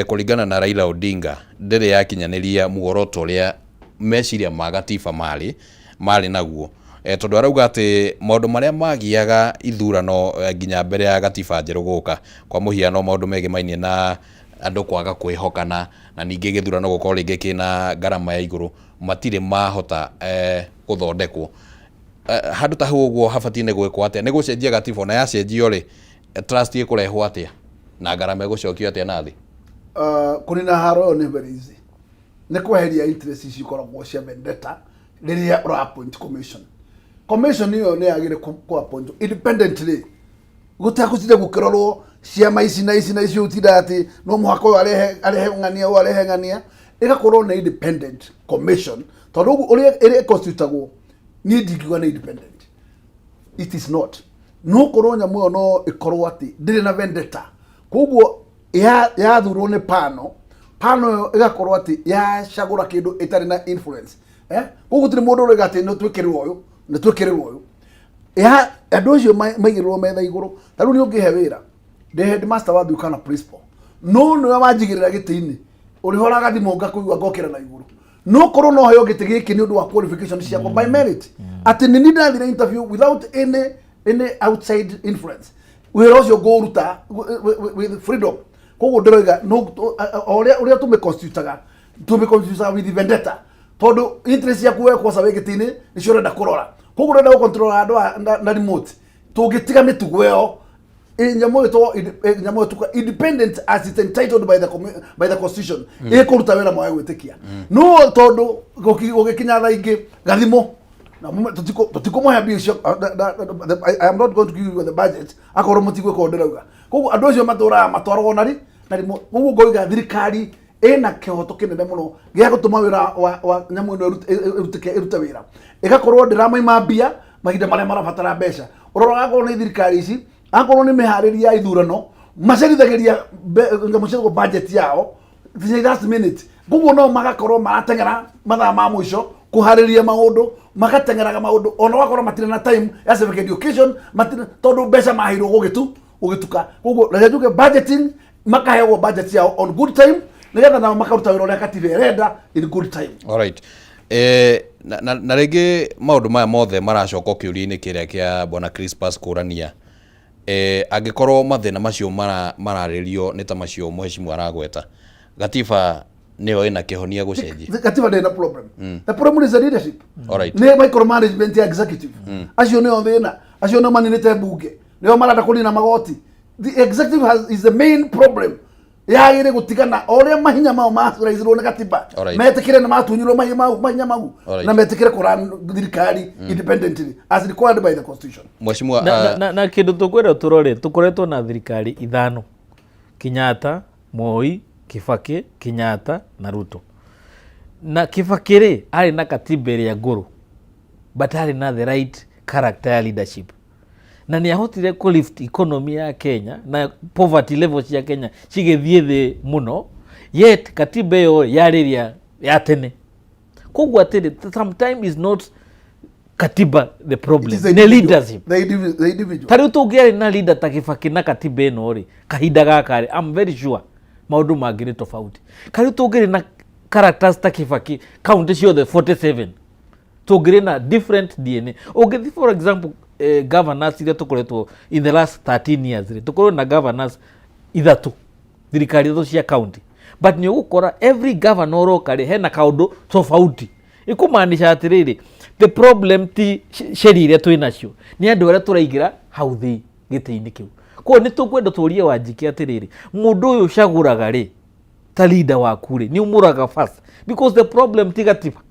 kũringana na Raila Odinga, ndĩrĩ yakinyanĩria muoroto ũrĩa meciria ma gatiba marĩ naguo, tondũ arauga atĩ maũndũ marĩa magiaga ithurano nginya mbere ya gatiba njerũ gũka, kwa mũhiano maũndũ megemainie na andũ kwaga kwĩhokana na ningĩ gĩthurano gũkorwo rĩngĩ kĩna ngarama ya igũrũ, matirĩ mahota gũthondekwo. Handũ ta hau ũguo habatiĩ nĩ gwĩkwo atĩa? Nĩ gũcenjia gatiba? Ona yacenjio rĩ, trust ĩkũrehwo atĩa na ngarama ĩgũcokio atĩa na thĩ? Kũnina haro ĩyo nĩ very easy, nĩ kweheria interest ici ikoragwo cia vendetta rĩrĩa ũra appoint commission. Commission ĩyo nĩ yagĩrĩire kũ appoint independently, gũtegũtinda gũkĩrorwo ciama ici na ici na ici, ũtinda atĩ no mũhaka ũyũ arehe ng'ania, ũyũ arehe ng'ania. Ĩgakorwo nĩ independent commission, tondũ ũguo ũrĩa ĩrĩa ĩconstitutagwo niĩ ndingiuga nĩ independent. It is not. No korwo nyamũ ĩyo no ĩkorwo atĩ ndĩrĩ na vendetta, koguo yathurwo nĩ pano ĩyo ĩgakorwo atĩ yacagũra kĩndũ ĩtarĩ na influence, eh? Koguo gũtirĩ mũndũ ũroiga atĩ nĩ twĩkĩrĩrwo ũyũ, nĩ twĩkĩrĩrwo ũyũ. Ya andũ acio maigĩrĩrwo metha igũrũ. Ta rĩu nĩ ũngĩhe wĩra ndĩ headmaster wa kana principal, no nĩwe wanjigĩrĩra gĩtĩ-inĩ, ũrĩhoraga thimũ ngakũigua ngokĩra na igũrũ. No korwo no heo gĩtĩ gĩkĩ nĩ ũndũ wa qualification ciakwa by merit, atĩ nĩ niĩ ndathire interview without any outside influence, wĩra ũcio ngũũruta with freedom. Koguo ndĩroiga no o ũrĩa tũmĩconstitutaga with vendetta, tondũ interest yaku we kwanza wĩ gĩtĩ-inĩ nĩcio ũrenda kũrora, koguo ũrenda gũcontrol andũ na remote. Tũngĩtiga mĩtugo ĩyo, nyamũ ĩtwo nyamũ ĩtuka independent as it's entitled by the constitution, ĩkũruta wĩra mwage gwĩtĩkia. No tondũ gũgĩkinya thaa ingĩ gathimo na tũtikũmũhe mbia icio, I am not going to give you the budget akorwo mũtigwĩka ũndũ ndĩrauga. Koguo andũ acio matũraga matwaragwo na remote. Koguo ngoiga thirikari ĩna kĩhoto kĩnene mũno gĩa gũtũma wĩra wa nyamũ ĩno ĩrutĩke, ĩrute wĩra, ĩgakorwo ndĩramaima mbia mahinda marĩa marabatara mbeca. Ũroraga akorwo nĩ thirikari ici, akorwo nĩ mĩharĩria ya ithurano, macerithagĩria nyamũ ciĩtagwo budget yao the last minute. Koguo no magakorwo marateng'era mathaa ma mũico kũharĩria maũndũ, magateng'eraga maũndũ ona wakorwo matirĩ na time ya civic education, matirĩ, tondũ mbeca maheirwo gũgĩtuka. Koguo reke njuge budgeting, makaheagwo budget yao on good time, nĩgetha nao makaruta wĩra ũrĩa katiba ĩrenda in good time. Alright. Na rĩngĩ maũndũ maya mothe maracoka kĩũria-inĩ kĩrĩa kĩa bwana Crispus kũrania, angĩkorwo mathĩna macio mararĩrio nĩ ta macio mũhecimu aragweta, gatiba nĩyo ĩna kĩhonia gũcenjia? Katiba ndĩna problem. The problem is the leadership. Nĩ micromanagement ya executive. Acio nĩo thĩna, acio nĩo maninĩte mbunge, nĩo marenda kũnina magoti. The executive is the main problem. Yagĩrĩ gũtigana o ũrĩa mahinya mao macraicirwo nĩ katiba, metĩkĩre nĩ matunyirwo mahinya mau na metĩkĩre kũran thirikari independently as required by the constitution. Mheshimiwa, Na kĩndũ tũkwenda tũrore, tũkoretwo na thirikari ithano: Kenyatta, Moi, Kibaki, Kenyatta na Ruto. Na Kibaki rĩ, arĩ na katiba ĩrĩa ngũrũ, but arĩ na the right character ya leadership, na nĩ ahotire kũ lift economy ya Kenya na poverty level cia Kenya cigĩthiĩ thĩ mũno, yet katiba ĩyo yarĩ ĩrĩa ya tene. Koguo atĩrĩ, sometime is not katiba the problem. It is the Nĩ individual. leadership. The individual. Ta rĩu tũngĩarĩ na leader ta Kibaki na katiba ĩno rĩ, kahinda gaka rĩ, I'm very sure maũndũ mangĩ nĩ tofauti. Ka rĩu tũngĩrĩ na characters ta Kibaki kaunti ciothe 47, tũngĩrĩ na different DNA. Ũngĩthi, for example, governors iria tũkoretwo in the last 13 years rĩ, tũkorwo na governors ithatũ, thirikari ithatũ cia county, but nĩ ũgũkora every governor ũroka rĩ, hena kaũndũ tofauti. Ĩkũmaanisha atĩrĩrĩ, the problem ti sheria iria twĩ nacio, nĩ andũ arĩa tũraigĩra hau thĩ gĩtĩ-inĩ kĩu. Koguo nĩ tũkwenda tũrie Wanjikĩ atĩrĩrĩ, mũndũ ũyũ ũcagũraga rĩ ta leader waku rĩ, nĩ ũmũraga first, because the problem ti gatiba,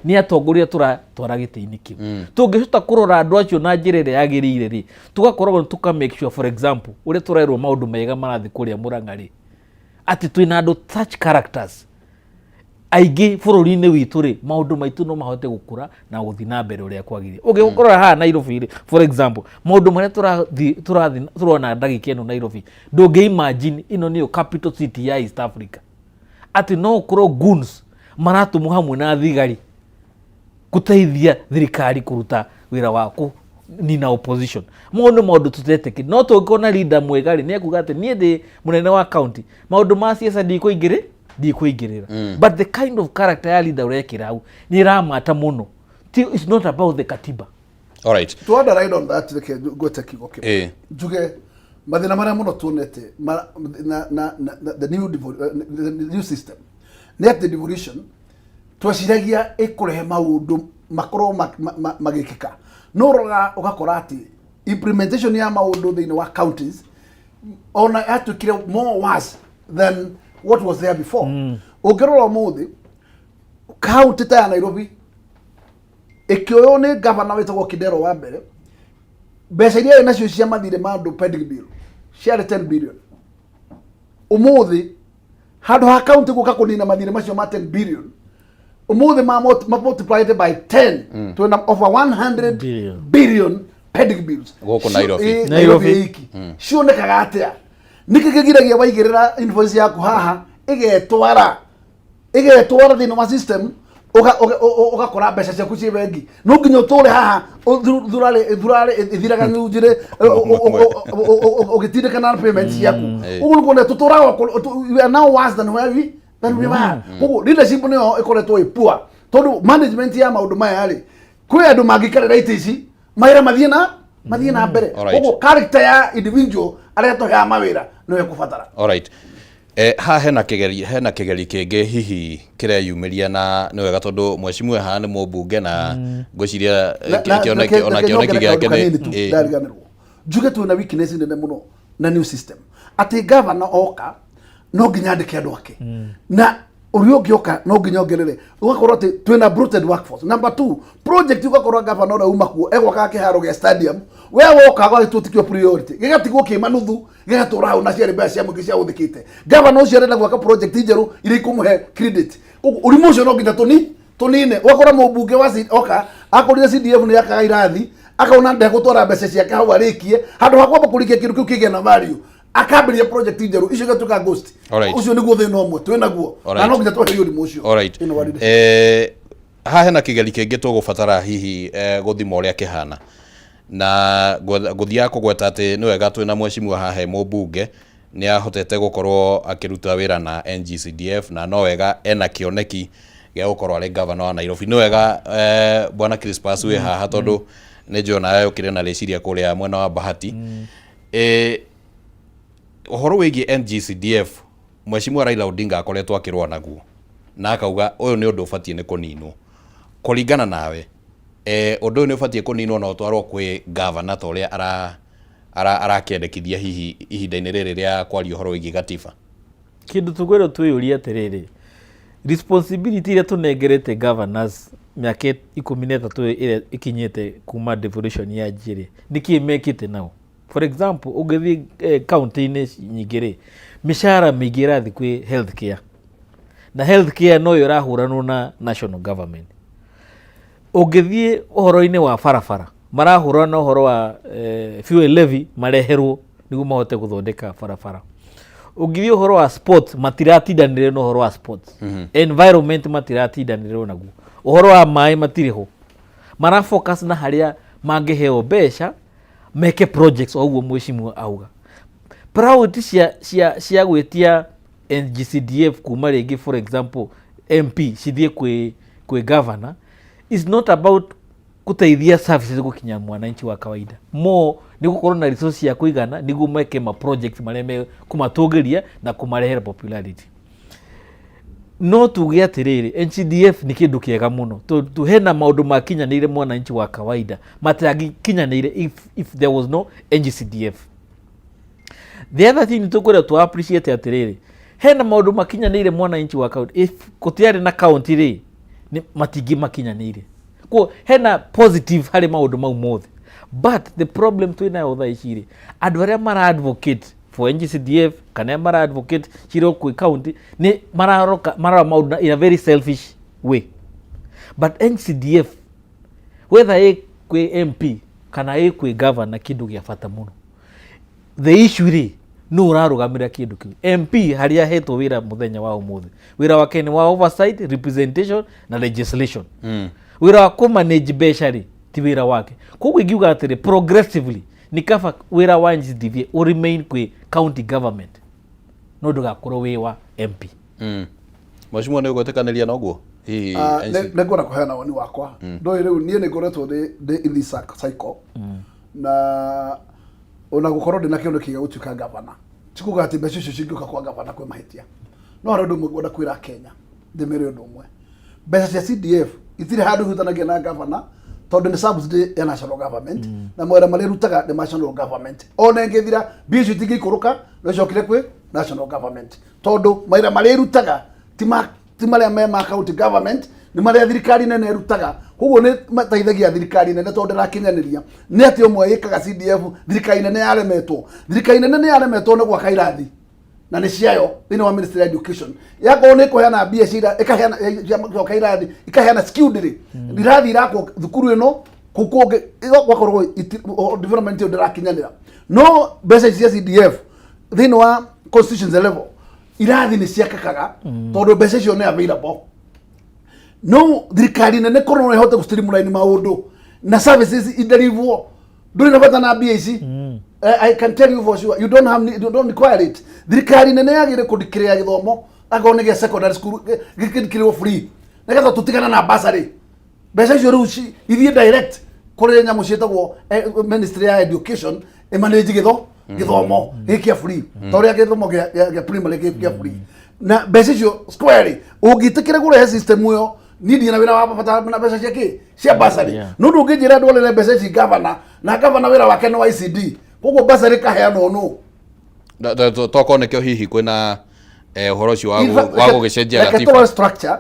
nĩ atongoria tũratwara gĩtĩ-inĩ kĩu. Tũngĩhota kũrora andũ acio na njĩra ĩrĩa yagĩrĩire rĩ, tũgakoragwo tũka make sure, for example, ũrĩa tũrerwo maũndũ mega marathiĩ kũrĩa Mũrang'a rĩ, atĩ twĩna andũ such characters aingĩ bũrũri-inĩ witũ rĩ, maũndũ maitũ no mahote gũkũra na gũthiĩ na mbere ũrĩa kwagĩrĩire. Ũngĩkũrora haha Nairobi rĩ, for example, maũndũ marĩa tũrathiĩ tũrona ndagĩka ĩno Nairobi, ndũngĩ imagine ĩno nĩyo capital city ya East Africa, atĩ no ũkorwo goons maratũmwo hamwe na thigari gũteithia thirikari kũruta wĩra wa kũnina opposition. Mau nĩ maũndũ tũtetĩkĩri. No tũngĩkorwo na leader mwega rĩ, nĩ ekuga atĩ niĩ ndĩ mũnene wa county, maũndũ ma siasa ndikũingĩrĩra. But the kind of character ya leader ũrekĩra hau nĩ ĩramata mũno. It's not about the katiba. Alright. To underline on that, reke ngwete kiugo kĩmwe, njuge mathĩna marĩa mũno tuonete na the new system nĩ atĩ devolution tweciragia ĩkũrehe maũndũ makorwo magĩkĩka, no ũroraga ũgakora atĩ implementation ya maũndũ thĩinĩ wa counties ona yatuĩkire more worse than what was there before. Ũngĩrora ũmũthĩ county ta ya Nairobi ĩkĩoywo nĩ gavana wĩtagwo Kidero wa mbere, mbeca iria arĩ nacio cia mathirĩ ma andũ, pending bill, ciarĩ 10 billion. Ũmũthĩ handũ ha county gũka kũnina mathirĩ macio ma 10 billion, ũmũthĩ ma multiplied by 10, twĩna over 100 Billion. billion pending bills. Gũkũ Nairobi. Nairobi Nairobi. iki cionekaga atĩa? Nĩkĩ kĩgiragia waigĩrĩra invoice yaku haha ĩgetwara thĩinĩ wa system, ũgakora mbeca ciaku ciĩ bengi? No nginya ũtũre haha thurarĩ ĩthiraga njĩrĩ ũgĩtindĩka na payment ciaku. Ũguo nĩkuona tũtũraga we are now worse than where we Than we were. Koguo leadership nĩyo ĩkoretwo ĩ poor, tondũ management ya maũndũ maya rĩ, kwĩ andũ mangĩikarĩra itĩ ici mawĩra mathiĩ na mbere. Koguo character ya individual arĩa tũheaga mawĩra nĩyo ĩkũbatara. Alright. Haha hena kĩgeri kĩngĩ hihi kĩreyumĩria, na nĩ wega tondũ mheshimiwa haha nĩ mũmbunge na ngwĩciria ona reke kĩoneki nyongere gĩake kaũndũ nĩ kanini tu. Ndariganĩrwo njuge twĩna weakness nene mũno na new system, atĩ gavana oka no nginya andĩke andũ ake, na ũrĩa ũngĩ oka no nginya ongerere, ũgakorwo atĩ twĩna bloated workforce. Number two, project, ũgakorwo gavana ũrĩa uma kuo egwakaga kĩharo gĩa stadium, we woka gwagĩtuo tikio priority, gĩgatigwo kĩ manuthu, gĩgatũra hau na ciarĩ mbeca cia mũingĩ ciahũthĩkĩte. Gavana ũcio arenda gwaka project njerũ iria ikũmũhe credit. Koguo ũrimũ ũcio no nginya tũnine. Ũgakora mũmbunge wa oka akorire CDF nĩ yakaga irathi, akaona ndegũtwara mbeca ciake hau arĩkie, handũ ha kwamba kũrĩkia kĩndũ kĩu kĩgĩe na value, akambĩrĩria project njerũ, icio igatuĩka ghost. Ũcio nĩguo thĩna ũmwe twĩ naguo, na no nginya tweherie ũrimũ ũcio thĩinĩ wa leadership. Haha hena kĩgeri kĩngĩ tũgũbatara hihi gũthima ũrĩa kĩhana, na ngũthiaga kũgweta atĩ nĩ wega twĩna mheshimiwa haha e mũmbunge, nĩ ahotete gũkorwo akĩruta wĩra na NGCDF, na no wega ena kĩoneki gĩa gũkorwo arĩ gavana wa Nairobi. Nĩ wega bwana Crispus wĩ haha, tondũ nĩ njũĩ onawe ũkĩrĩ na rĩciria kũrĩa mwena wa Bahati. Ũhoro wĩgiĩ NGCDF, mheshimiwa Raila Odinga akoretwo akĩrũa naguo na akauga ũyũ nĩ ũndũ ũbatiĩ nĩ kũninwo. Kũringana nawe, ũndũ ũyũ nĩ ũbatiĩ kũninwo na ũtwarwo kwĩ gavana ta ũrĩa arakĩendekithia hihi ihinda-inĩ rĩrĩ rĩa kwaria ũhoro wĩgiĩ gatiba? Kĩndũ tũkwĩrwo twĩyũrie atĩrĩrĩ, responsibility iria tũnengerete governors mĩaka 13 ĩrĩa ĩkinyĩte kuma devolution ya njĩrĩ, nĩkĩ mekĩte nao? For example, ũngĩthiĩ county-inĩ nyingĩ rĩ, mĩcara mĩingĩ ĩrathiĩ kwĩ health care, na health care noyo ĩrahũranwo na national government. Ũngĩthiĩ ũhoro-inĩ wa barabara, marahũrana na ũhoro wa fuel levy mareherwo nĩguo mahote gũthondeka barabara. Ũngĩthiĩ ũhoro wa sports, matiratindanĩrĩre na ũhoro wa sports. Environment matiratindanĩrĩrwo naguo. Ũhoro wa maĩ matirĩ ho. Mara focus na harĩa mangĩheo mbeca meke projects, o ũguo mheshimiwa auga. Priority cia gwĩtia NGCDF kuma rĩngĩ, for example, MP cithiĩ kwĩ governor is not about gũteithia services gũkinya mwananchi wa kawaida, mo nĩ gũkorwo na resource cia kũigana nĩguo meke ma project marĩa me kũmatũgĩria na kũmarehera popularity. No tuge atĩrĩrĩ, NCDF nĩ kĩndũ kĩega mũno, tondũ hena maũndũ makinyanĩire mwananchi wa kawaida matangĩkinyanĩire if there was no NGCDF. The other thing tũkwĩra tũ appreciate atĩrĩrĩ, hena maũndũ makinyanĩire mwananchi wa kawaida, if gũtiarĩ na county rĩ, nĩ matingĩmakinyanĩire. Koguo hena positive harĩ maũndũ mau mothe, but the problem twĩ nayo thaa ici rĩ, andũ arĩa mara advocate for NGCDF kana arĩa mara advocate cirwo kwĩ county nĩ mararoka marora maũndũ in a very selfish way. But NCDF, whether ĩ kwĩ MP kana ĩ kwĩ governor, kĩndũ gĩa bata mũno. The issue rĩ, nũ ũrarũgamĩrĩra kĩndũ kĩu? MP harĩa ahetwo wĩra mũthenya wa ũmũthĩ, wĩra wake nĩ wa oversight, representation na legislation. Wĩra wa kũmanage mbeca rĩ, ti wĩra wake. Koguo ingiuga atĩrĩ, progressively nĩ kaba wĩra wa NGCDF ũ remain kwĩ county government, no ndũgakorwo wĩ wa MP. Mheshimiwa, nĩ ũgwĩtĩkanĩria na ũguo hihi? Ah, nĩ ngwenda kũheana woni wakwa. Ndũĩ rĩu niĩ nĩ ngoretwo ndĩ in this cycle, na ona gũkorwo ndĩ na kĩoneki gĩa gũtuĩka gavana ti kuga atĩ mbeca icio cingĩũka kwa gavana kwĩ mahĩtia. No harĩ ũndũ ũmwe ngwenda kwĩra Kenya, ndĩmere ũndũ ũmwe: mbeca cia CDF itirĩ handũ ihutanagia na gavana, tondũ nĩ subsidy ya national government, na mawĩra marĩa ĩrutaga nĩ national government. Ona ĩngĩthira, mbia icio itingĩikũrũka, no icokire kwĩ national government, tondũ mawĩra marĩa ĩrutaga ti marĩa me ma county government, nĩ marĩa thirikari nene ĩrutaga. Koguo nĩ mateithagia thirikari nene, tondũ ndĩrakinyanĩria nĩ atĩ ũmwe ĩkaga CDF. Thirikari nene yaremetwo, thirikari nene nĩ yaremetwo nĩ gwaka irathi na nĩ ciayo thĩinĩ wa Ministry of Education. Yakorwo nĩ ĩkũheana mbia cia ĩkaheana cia gwaka irathi, ikaheana skilled rĩ, irathi irakwo thukuru ĩno kũu kũngĩ gwakorwo development ĩyo ndĩrakinyanĩra. No mbeca ici cia CDF thĩinĩ wa constituency level, irathi nĩ ciakakaga, tondũ mbeca icio nĩ available. No thirikari nene korwo no ĩhote gũ streamline maũndũ na services iderivwo, ndũrĩ na bata na mbia ici. I can tell you for sure you don't have, you don't require it. Thirikari nene yagĩrĩire kũdeclare gĩthomo Akorwo nĩ gĩa secondary school gĩkĩrwo free nĩgetha tũtigane na bursary. Mbeca icio rĩu ithiĩ direct kũrĩ nyamũ ciĩtagwo ministry ya education ĩmanage gĩthomo gĩkĩ kĩa free, ta ũrĩa gĩthomo gĩa primary gĩ kĩa free na mbeca icio squarely. Ũngĩtĩkĩra kũrehe system ĩyo, niĩ ndirĩ na wĩra wa bata na mbeca cia kĩ cia bursary. No ndũngĩnjĩra ndwarĩre mbeca ici gavana, na gavana wĩra wake nĩ wa ICD, koguo bursary kaheanwo nũ? Tokorwo nĩkĩo hihi kwĩna ũhoro ũcio wa In fact, wa gũgĩcenjia reke gatiba. tũrore structure.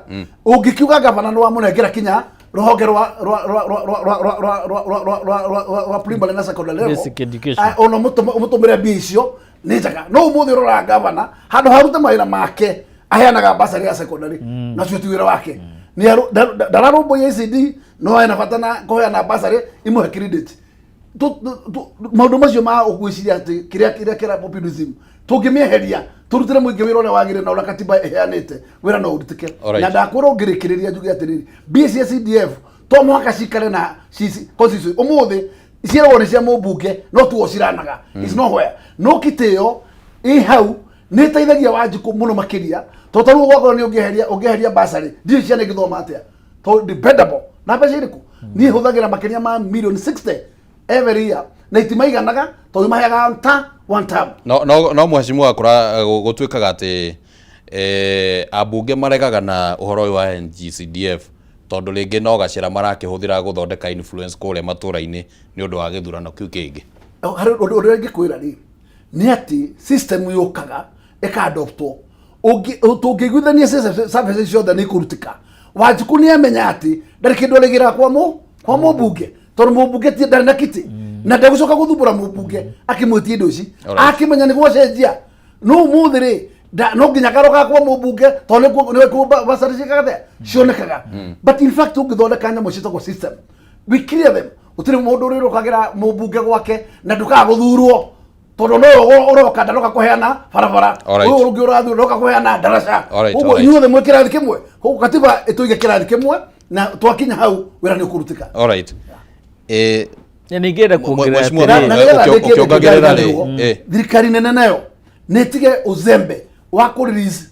Ũngĩkiuga gavana nĩ wamũnengera kinya rũhonge rwa rwa rwa rwa rwa rwa rwa rwa rwa rwa rwa rwa rwa rwa rwa primary na secondary level, Basic education. Ona ũmũtũmĩre mbia icio nĩ njega, no ũmũthĩ ũroraga gavana handũ harute mawĩra make aheanaga basarĩ ya secondary, nacio ti wĩra wake. Ndararũmbũiya ICD, no ena bata na kũheana basarĩ imũhe credit. Maũndũ macio ma ũgwĩciria atĩ kĩrĩa kĩra populism tũngĩmĩeheria, tũrutĩre mũingĩ wĩra ũrĩa wagĩrĩire na ũrĩa katiba ĩheanĩte, wĩra no ũrutĩke. Na ndakwĩra ũngĩrĩkĩrĩria njuge atĩrĩrĩ, mbia cia CDF to mũhaka cikare na constituency. Ũmũthĩ ciĩragwo nĩ cia mũmbunge, no tuo ciranaga is nowhere. No kitĩo ĩ hau nĩ ĩteithagia Wanjikũ mũno makĩria, tondũ ta rĩu gwakorwo nĩ ũngĩeheria basarĩ, ndiũĩ ciana ingĩthoma atĩa, tondũ dependable na mbeca irĩkũ. Niĩ hũthagĩra makĩria ma million 60 every year na itimaiganaga, tondũ maheaga ta one term. No mheshimiwa, kũra gũtuĩkaga atĩ ambunge maregaga na ũhoro ũyũ wa NGCDF tondũ rĩngĩ no gacĩra marakĩhũthĩra gũthondeka influence kũrĩa matũra-inĩ nĩ ũndũ wa gĩthurano kĩu kĩngĩ. Harĩ ũndũ ũrĩa ingĩkwĩra rĩ, nĩ atĩ system yũkaga ĩkaadoptwo. Tũngĩiguithania services ciothe nĩ ikũrutĩka. Wanjikũ nĩ amenya atĩ ndarĩ kĩndũ arĩgĩraga kwa mũmbunge, tondũ mũmbunge ti ndarĩ na kiti na ndegũcoka gũthumbũra mũmbunge akĩmwĩtia indo ici. Akĩmenya nĩ gwacenjia, no ũmũthĩ rĩ no nginya karoka kwa mũmbunge, tondũ nĩkuo basarĩ ciĩkaga atĩa, cionekaga. But in fact ũngĩthondeka nyamũ ciĩtagwo system, we clear them. Gũtirĩ mũndũ ũrĩrũkagĩra mũmbunge gwake na ndũkaga gũthurwo, tondũ no ũroka ndaroka kũheana barabara, ũyũ ũngĩ ũrathurwo ndaroka kũheana ndaraca. Koguo inyuothe mwĩ kĩrathi kĩmwe, koguo katiba ĩtũige kĩrathi kĩmwe, na twakinya hau wĩra nĩ ũkũrutĩka. Alright. Na ningĩenda kuongerera Mheshimiwa, atĩrĩrĩ, Na nĩgetha ndĩkie ũkĩongagĩrĩra rĩ, ndĩkĩrie, thirikari nene nayo nĩ ĩtige uzembe wa kũ release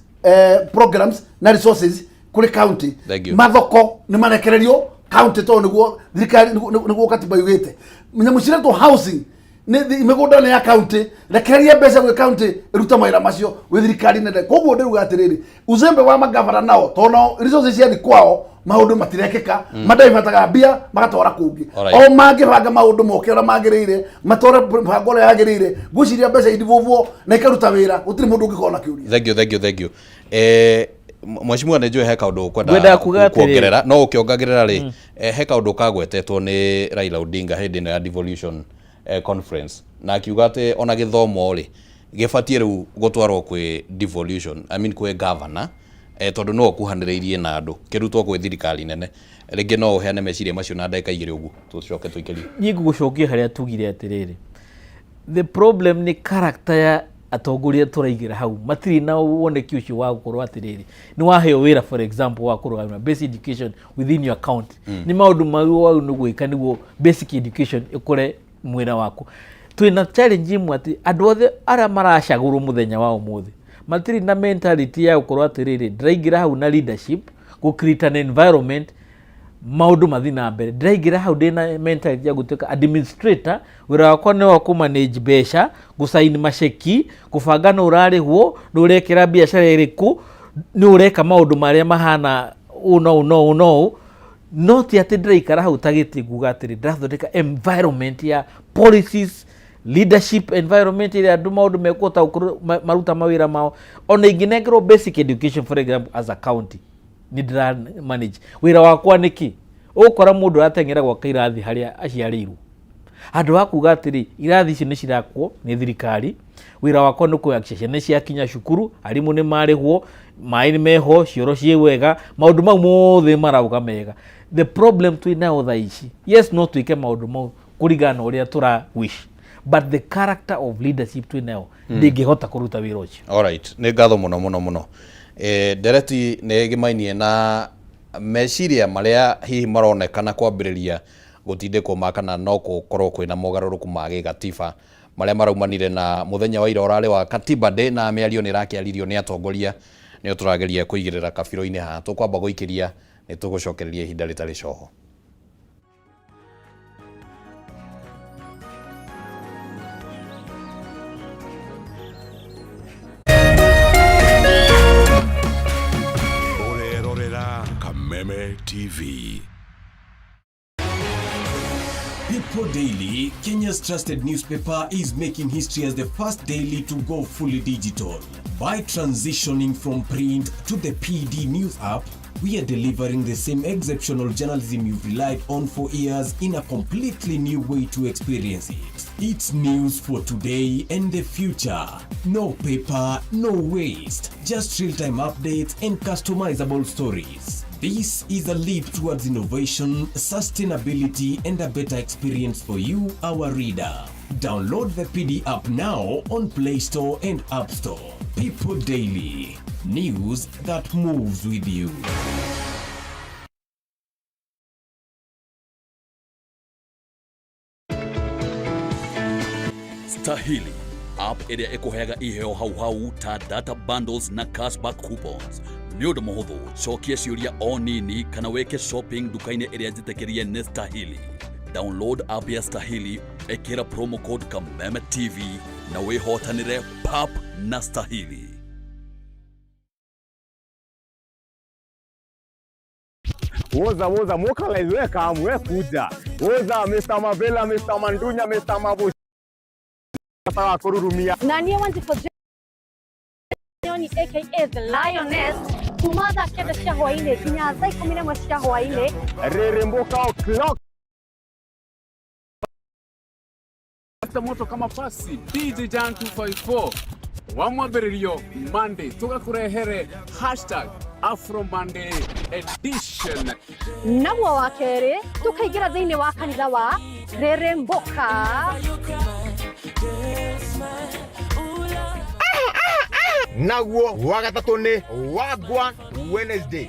programs na resources kũrĩ county. Thank you. Mathoko nĩ marekererio county, tondũ nĩguo thirikari nĩguo katiba yugĩte. Nyamũ ciretwo housing nĩ mĩgũnda nĩ ya county, rekereria mbeca gwĩ county ĩrute mawĩra macio gwĩ thirikari nene. Koguo ndĩruga atĩrĩrĩ, uzembe wa magavana nao, tondũ nao resources ciathi kwao maũndũ matirekĩka, madaivataga mbia magatwara kũngĩ. O mangĩbanga maũndũ moke ũrĩa magĩrĩire, matware mĩbango ũrĩa yagĩrĩire, ngwĩciria mbeca idivũvwo na ikaruta wĩra, gũtirĩ mũndũ ũngĩkorwo na kĩũria. Thank you, thank you, thank you. Mheshimiwa, nĩ njũĩ he kaũndũ ũkwenda Ngwendaga kuga atĩrĩrĩ. kuongerera, no ũkĩongagĩrĩra rĩ, he kaũndũ kagwetetwo nĩ Raila Odinga hĩndĩ ĩno ya devolution conference, na akiuga atĩ ona gĩthomo rĩ gĩbatiĩ rĩu gũtwarwo kwĩ devolution, I mean kwĩ governor, tondũ no ũkuhanĩrĩirie na andũ, kĩrutwo kwĩ thirikari nene. Rĩngĩ no ũheane meciria macio na ndagĩka 2 ũguo tũcoke tũikĩrie. Niĩ ngũgũcokia harĩa tugire atĩrĩrĩ, the problem nĩ character ya atongoria tũraigĩra hau, matirĩ na woneki ũcio wa gũkorwo atĩrĩrĩ nĩ waheo wĩra, for example, wa kũrũgamĩra basic education within your county, nĩ maũndũ marĩa wagĩrĩirwo nĩ gwĩka nĩguo basic education ĩkũre mwena waku. Twĩna challenge ĩmwe atĩ andũ othe arĩa maracagũrwo mũthenya wa ũmũthĩ matirĩ na mentality ya gũkorwo atĩrĩrĩ ndĩraingĩra hau na leadership gũ create an environment maũndũ mathiĩ na mbere. Ndĩraingĩra hau ndĩna mentality ya gũtuĩka administrator, wĩra wakwa nĩ wa kũ manage mbeca, gũcaini maceki, kũbanga nũ ũrarĩhwo, nũ ũrekĩra biacara ĩrĩkũ, nĩ ũreka maũndũ marĩa mahana ũũ na ũũ na ũũ na ũũ, no ti atĩ ndĩraikara hau ta gĩtĩ nguga atĩrĩ ndĩrathondeka environment ya policies, leadership environment ĩrĩa andũ maũndũ mekũhota gũkorwo maruta mawĩra mao. Ona ingĩnengerwo basic education, for example, as a county, nĩ ndĩra manage wĩra wakwa nĩkĩ. Ũgũkora mũndũ arateng'era gwaka irathi harĩa aciarĩirwo, handũ ha kuga atĩrĩ irathi icio nĩ cirakwo nĩ thirikari, wĩra wakwa nĩ kũhakikisha ciana ciakinya cukuru, arimũ nĩ marĩhwo, maĩ nĩ meho, cioro ciĩ wega, maũndũ mau mothe marauga mega. The problem twĩ nayo thaa ici, yes, no twĩke maũndũ mau kũringana na ũrĩa tũra wish, but the character of leadership twĩ nayo ndĩngĩhota kũruta wĩra ũcio. Alright, nĩ ngatho mũno mũno mũno. Ndereti nĩ ĩgĩmainie na meciria marĩa hihi maronekana kwambĩrĩria gũtindĩkwo ma kana no gũkorwo kwĩna mogarũrũku ma gĩgatiba marĩa maraumanire na mũthenya wa ira ũrarĩ wa Katiba Day, na mĩario nĩ ĩrakĩaririo nĩ atongoria. Nĩyo tũrageria kũigĩrĩra kabirũ-inĩ haha. Tũkwamba gũikĩria, nĩ tũgũcokereria ihinda rĩtarĩ coho. Ũrerorera Kameme TV. People Daily, Kenya's trusted newspaper, is making history as the first daily to go fully digital. By transitioning from print to the PD News app, we are delivering the same exceptional journalism you've relied on for years in a completely new way to experience it. It's news for today and the future. No paper, no waste, just real time updates and customizable stories. This is a leap towards innovation, sustainability, and a better experience for you, our reader. Download the PD app now on Play Store and App Store. People Daily, news that moves with you. Stahili app ĩrĩa ĩkũheaga iheo hau hau ta data bundles na cashback coupons. Nĩ ũndũ mũhũthũ, cokia ciũria o nini kana wĩke shopping nduka-inĩ ĩrĩa njĩtĩkĩrie nĩ Stahili. Download app ya Stahili, ĩkĩra promo code Kameme TV na wĩhotanĩre pap na Stahili. Woza woza mokalize, we kam, we kuja. Woza Mr. Mavela, Mr. Mandunya, Mr. Mabu kururumia. Na niĩ Wanjikũ John aka the Lioness, kuma thaa 9 cia hwainĩ nginya thaa 11 cia hwainĩ. Reremboka o'clock. Moto kama pasi DJ Jan 254 wa mwambĩrĩrio Monday tũgakũrehere hashtag Afro Monday edition. Naguo wa kerĩ tũkaingĩra thĩinĩ wa kanitha wa Reremboka. Naguo wa gatatũ nĩ Wagwan Wednesday.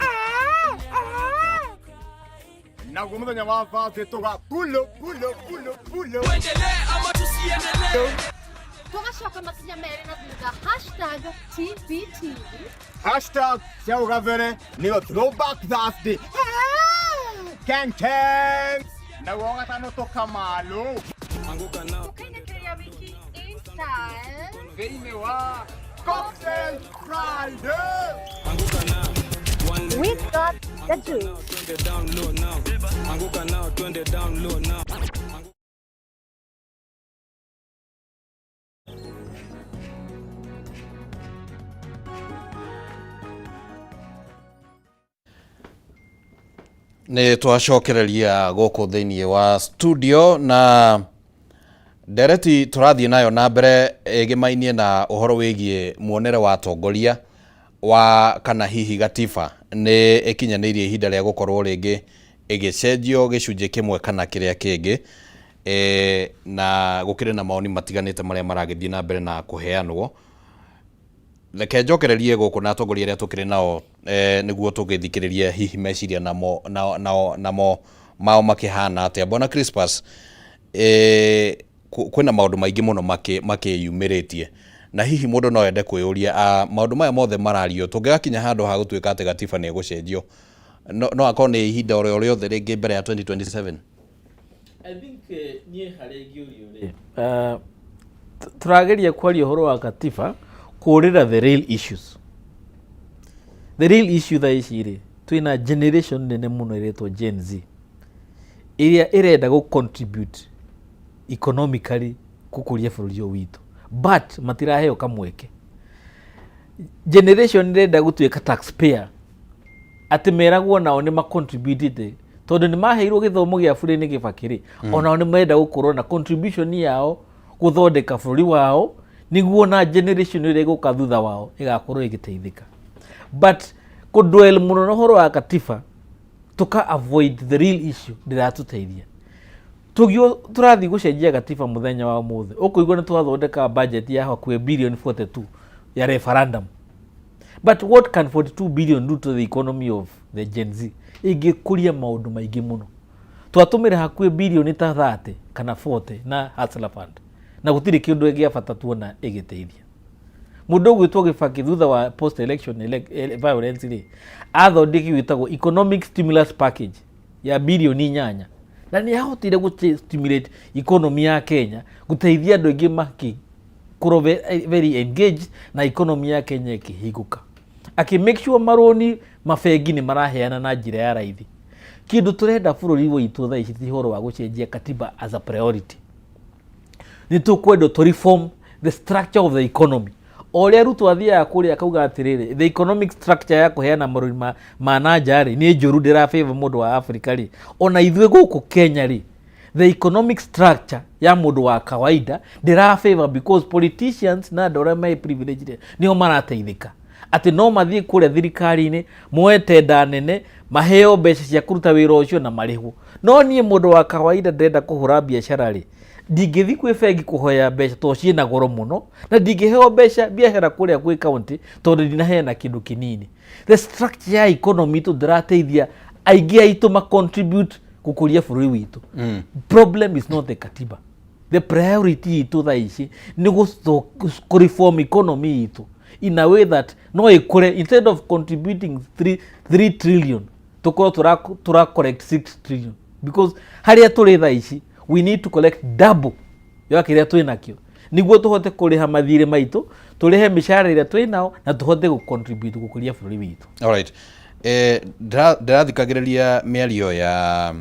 Naguo mũthenya wa Thursday tũga pulo pulo pulo pulo. Tũgacoka makinya merĩ na thutha, hashtag TBT. Hashtag cia ũgabere nĩyo Throwback Thursday. Ken Ken. Naguo wa gatano tũkamalo. Tũkainĩkĩrĩria wiki in style. Thĩinĩ wa Cocktail Friday. We got the juice. Nĩ twacokereria gũkũ thĩinĩ wa studio na ndereti tũrathiĩ nayo na mbere ĩgĩmainie na ũhoro wĩgiĩ muonere wa atongoria wa kana hihi gatiba nĩ ĩkinyanĩirie ihinda rĩa gũkorwo rĩngĩ ĩgĩcenjio gĩcunjĩ kĩmwe kana kĩrĩa kĩngĩ, na gũkĩrĩ na maoni matiganĩte marĩa maragĩthiĩ na mbere na kũheanwo. Reke njokererie gũkũ na atongoria arĩa tũkĩrĩ nao, nĩguo tũgĩthikĩrĩrie hihi meciria namo namo mao makĩhana atĩa. Bwana Crispus, kwĩna maũndũ maingĩ mũno makĩyumĩrĩtie, na hihi mũndũ no ende kwĩyũria, maũndũ maya mothe marario, tũngĩgakinya handũ ha gũtuĩka atĩ gatiba nĩ ĩgũcenjio, no akorwo nĩ ihinda o rĩothe rĩngĩ mbere ya 2027? I think niĩ harĩa ingĩũrio rĩ, tũrageria kwaria ũhoro wa katiba kũrĩra the real issues. The real issue thaa ici rĩ, twĩna generation nene mũno ĩretwo Gen Z ĩrĩa ĩrenda gũ contribute economically gũkũria bũrũri ũyũ witũ, but matiraheo kamweke. Generation ĩrenda gũtuĩka taxpayer, atĩ meragwo nao nĩ macontributĩte tondũ nĩ maheirwo gĩthomo gĩa bũrũri nĩ Kĩbakĩ rĩ, onao nĩ marenda gũkorwo na contribution yao gũthondeka bũrũri wao nĩguo na generation ĩrĩa ĩgũka thutha wao ĩgakorwo ĩgĩteithĩka. But kũdwell mũno na ũhoro wa katiba tũka avoid the real issue ndĩratũteithia. Tũgio tũrathiĩ gũcenjia gatiba mũthenya wa ũmũthĩ, ũkũigua nĩ twathondeka budget ya hakuhĩ billion 42 ya referendum. But what can 42 billion do to the economy of the Gen Z? Ĩngĩkũria maũndũ maingĩ mũno. Twatũmĩra hakuhĩ bilioni ta 30 kana 40 na Hustler Fund, na gũtirĩ kĩndũ gĩa bata tuona ĩgĩteithia. Mũndũ ũgwĩtwo Gĩbakĩ thutha wa post election violence rĩ, athondekire gwĩtagwo economic stimulus package ya birioni 8, na nĩ ahotire gũ stimulate economy ya Kenya, gũteithia andũ aingĩ makĩkorwo very engaged na economy ya Kenya ĩkĩhingũka, akĩ make sure marũni mabengi nĩ maraheana na njĩra ya raithi. Kĩndũ tũrenda bũrũri witũ thaa ici ti ũhoro wa gũcenjia katiba as a priority. Nĩ tũkwenda to reform the structure of the economy. O ũrĩa Ruto athiaga kũrĩa akauga atĩrĩrĩ, the economic structure ya kũheana marũni ma na nja rĩ, nĩ njũru, ndĩra favor mũndũ wa Africa rĩ, ona ithuĩ gũkũ Kenya rĩ, the economic structure ya mũndũ wa kawaida ndĩra favor, because politicians na andũ arĩa me privileged nĩo marateithĩka, atĩ no mathiĩ kũrĩa thirikari-inĩ moe tenda nene, maheo mbeca cia kũruta wĩra ũcio na marĩhwo. No niĩ mũndũ wa kawaida ndĩrenda kũhũra biacara rĩ, ndingĩthiĩ kwĩ bengi kũhoya mbeca tondũ ciĩna goro mũno, na ndingĩheo mbeca biacara kũrĩa kwĩ county tondũ ndinaheana kĩndũ kĩnini. The structure ya economy itũ ndĩrateithia aingĩ aitũ ma contribute gũkũria bũrũri witũ. Problem is not the katiba. The priority itũ thaa ici nĩ kũ reform economy itũ in a way that no ĩkũre. Instead of contributing 3 trillion, tũkorwo tũra collect 6 trillion, because harĩa tũrĩ thaa ici we need to collect double ya kĩrĩa twĩ nakĩo nĩguo tũhote kũrĩha mathirĩ maitũ, tũrĩhe mĩcara ĩrĩa twĩ nao, na tũhote gũ contribute gũkũria bũrũri witũ. Alright. Ndĩrathikagĩrĩria mĩario ya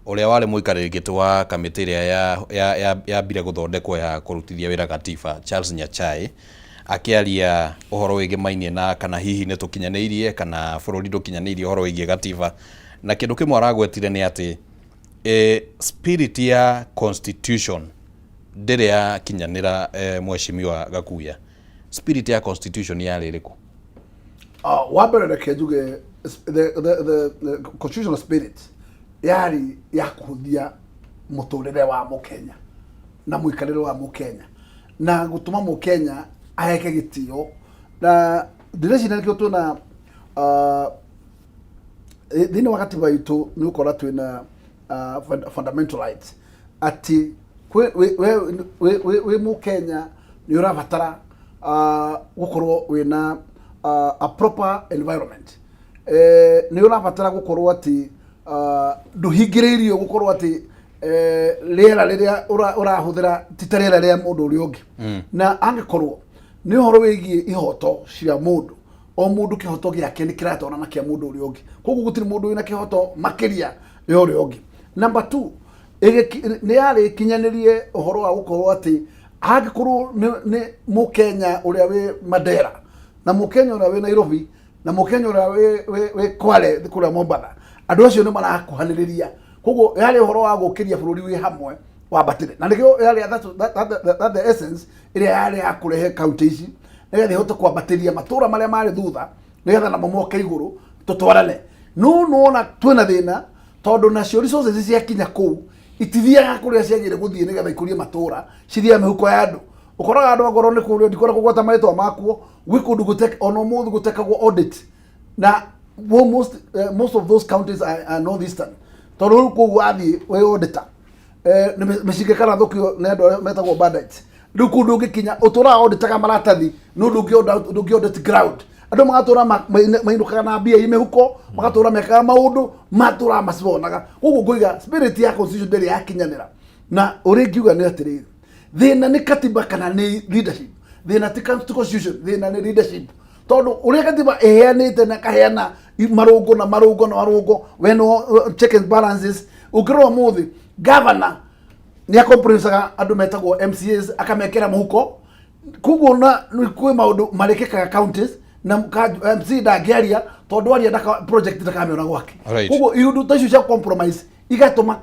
ũrĩa warĩ mũikarĩri gĩtĩ wa kamĩtĩ ĩrĩa yambire gũthondekwo ya kũrutithia wĩra gatiba, Charles Nyachae, akĩaria ũhoro wĩgĩmainie na kana hihi nĩ tũkinyanĩirie kana bũrũri ndũkinyanĩirie ũhoro wĩgiĩ gatiba, na kĩndũ kĩmwe aragwetire nĩ atĩ spirit ya constitution ndĩrĩ yakinyanĩra. Mheshimiwa Gakuya, spirit ya constitution yarĩ ĩrĩkũ? Wa mbere reke njuge the constitutional spirit yarĩ ya kũhũthia mũtũrĩre wa mũkenya na mũikarĩre wa mũkenya na gũtũma mũkenya aheke gĩtĩo, na ndĩreciria nĩkĩo twĩna thĩinĩ wa gatiba itũ nĩ ũkora twĩna fundamental rights, atĩ we wĩ mũkenya nĩ ũrabatara gũkorwo wĩna a proper environment, nĩ ũrabatara gũkorwo atĩ ndũhingĩrĩirio gũkorwo atĩ rĩera rĩrĩa ũrahũthĩra ti ta rĩera rĩa mũndũ ũrĩa ũngĩ. Na angĩkorwo nĩ ũhoro wĩgiĩ ihoto cia mũndũ, o mũndũ kĩhoto gĩake nĩ kĩratwarana na kĩa mũndũ ũrĩa ũngĩ, koguo gũtirĩ mũndũ wĩna kĩhoto makĩria ya ũrĩa ũngĩ. Number two, nĩ yarĩ kinyanĩrie ũhoro wa gũkorwo atĩ angĩkorwo nĩ mũkenya ũrĩa wĩ Mandera na mũkenya ũrĩa wĩ Nairobi na mũkenya ũrĩa wĩ Kwale kũrĩa Mombatha, andũ acio nĩ marakuhanĩrĩria. Koguo yarĩ ũhoro wa gũkĩria bũrũri wĩ hamwe wambatĩre, na nĩkĩo yarĩ that the essence ĩrĩa yarĩ ya kũrehe kaunti ici nĩgetha ihote kwambatĩria matũra marĩa marĩ thutha, nĩgetha namo moke igũrũ tũtwarane. No nĩwona twĩna thĩna tondũ nacio resources ciakinya kũu itithiaga kũrĩa ciagĩrĩire gũthiĩ nĩgetha ikũrie matũra, cithiaga mĩhuko ya andũ. Ũkoraga andũ angorwo nĩ kũrĩa, ndikwenda kũgweta marĩtwa makuo, gwĩ kũndũ ona ũmũthĩ gũtekagwo audit, na most of those counties are northeastern, tondũ rĩu kũu wathiĩ wĩ auditor, nĩ mĩcinga ĩkarathũkio nĩ andũ arĩa metagwo bandits. Rĩu kũu ndũngĩkinya, ũtũraga auditaga maratathi, no ndũngĩ audit ground. Andũ magatũra mainũkaga na mbia i mĩhuko, magatũra mekaga maũndũ matũraga macibonaga. Koguo ngũiga spirit ya constitution ndĩrĩ yakinyanĩra, na ũrĩa ingiuga nĩ atĩrĩrĩ, thĩna nĩ katiba kana nĩ leadership? Thĩna ti constitution, thĩna nĩ leadership, tondũ ũrĩa katiba ĩheanĩte na kaheana marũngo na marũngo na marũngo, we no check and balances. Ũngĩrora ũmũthĩ, governor nĩ acompromisaga andũ metagwo MCAs, akamekĩra mũhuko. Koguo na kwĩ maũndũ marĩkĩkaga counties na MC ndangĩaria tondũ aria ndaka project ndakamĩona gwake. Koguo iũndũ ta icio cia compromise igatũma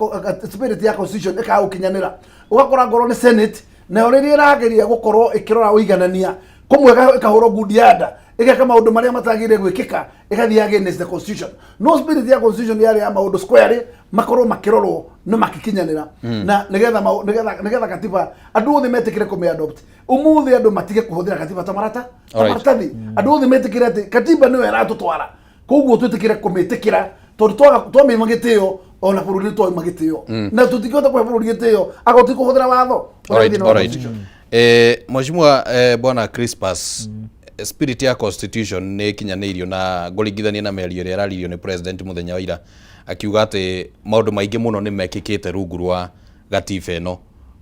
spirit ya constitution ĩkaga gũkinyanĩra. Ũgakora ngorwo nĩ senate nayo rĩrĩa ĩrageria gũkorwo ĩkĩrora ũiganania, kũmwe ĩkahũrwo ngundi ya nda, ĩgeka maũndũ marĩa matagĩrĩire gwĩkĩka, ĩgathiĩ against the constitution. No spirit ya constitution yarĩ ya maũndũ square makorwo makĩrorwo na makĩkinyanĩra, na nĩgetha katiba andũ othe metĩkĩre kũmĩ adopt. Ũmũthĩ andũ matige kũhũthĩra katiba ta marata ta maratathi. Andũ othe metĩkĩre atĩ katiba nĩyo ĩratũtwara, koguo twĩtĩkĩre kũmĩtĩkĩra, tondũ twaga twamĩima gĩtĩo, ona bũrũri nĩ twaima gĩtĩo, na tũtingĩhota kũhe bũrũri gĩtĩo akorwo ti kũhũthĩra watho ũrĩa thĩinĩ wa constitution. Mheshimiwa Bwana Crispus, spirit ya constitution nĩ ĩkinyanĩirio na ngũringithania na mĩario ĩrĩa ĩraririo nĩ president mũthenya wa ira, akiuga atĩ maũndũ maingĩ mũno nĩ mekĩkĩte rungu rwa gatiba ĩno.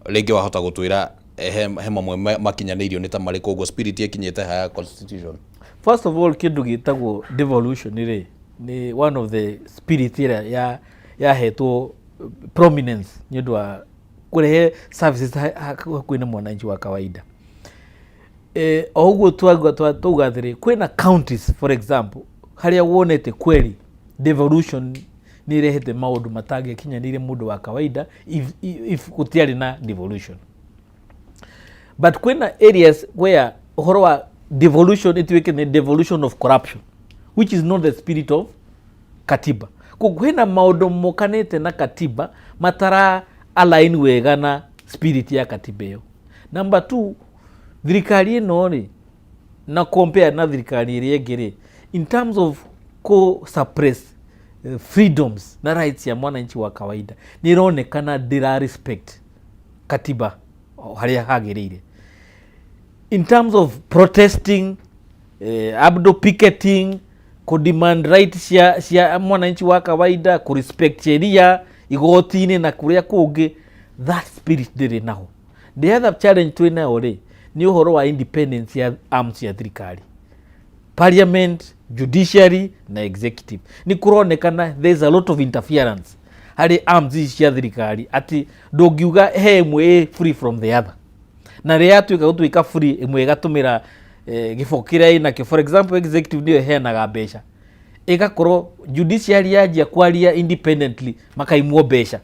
Rĩngĩ wahota gũtwĩra he mamwe makinyanĩirio nĩ ta marĩkũ, ũguo spirit ĩkinyĩte ha ya constitution? First of all, kĩndũ gĩtagwo devolution rĩ, nĩ one of the spirit ĩrĩa yahetwo prominence nĩ ũndũ wa kũrehe services hakuhĩ na mwananchi wa kawaida. O ũguo twauga atĩrĩ, kwĩna counties, for example, harĩa wonete kweli devolution nĩ ĩrehete maũndũ matangĩakinyanĩire mũndũ wa kawaida if gũtiarĩ na devolution. But kwĩna areas where ũhoro wa devolution ĩtuĩke nĩ devolution of corruption, which is not the spirit of katiba. Koguo kwĩna maũndũ mokanĩte na katiba matara align wega na spirit ya katiba ĩyo. Number two, thirikari ĩno rĩ, na compare na thirikari ĩrĩa ĩngĩ rĩ, in terms of ku suppress freedoms na rights ya mwananchi wa kawaida, nĩ ĩronekana ndĩra respect katiba o harĩa hagĩrĩire in terms of protesting, abdo picketing, ku demand right cia mwananchi wa kawaida, ku respect sheria igoti-inĩ na kũrĩa kũngĩ. That spirit ndĩrĩ naho. The other challenge twĩ nayo rĩ, nĩ ũhoro wa independence ya arms ya thirikari, parliament, judiciary na executive. Nĩ kũronekana there's a lot of interference harĩ arms ici cia thirikari, atĩ ndũngiuga he ĩmwe ĩ free from the other, na rĩrĩa yatuĩka gũtuĩka free, ĩmwe ĩgatũmĩra gĩboko kĩrĩa ĩnakĩo. For example, executive nĩyo ĩheanaga mbeca, ĩgakorwo judiciary yanjia kwaria independently, makaimwo mbeca.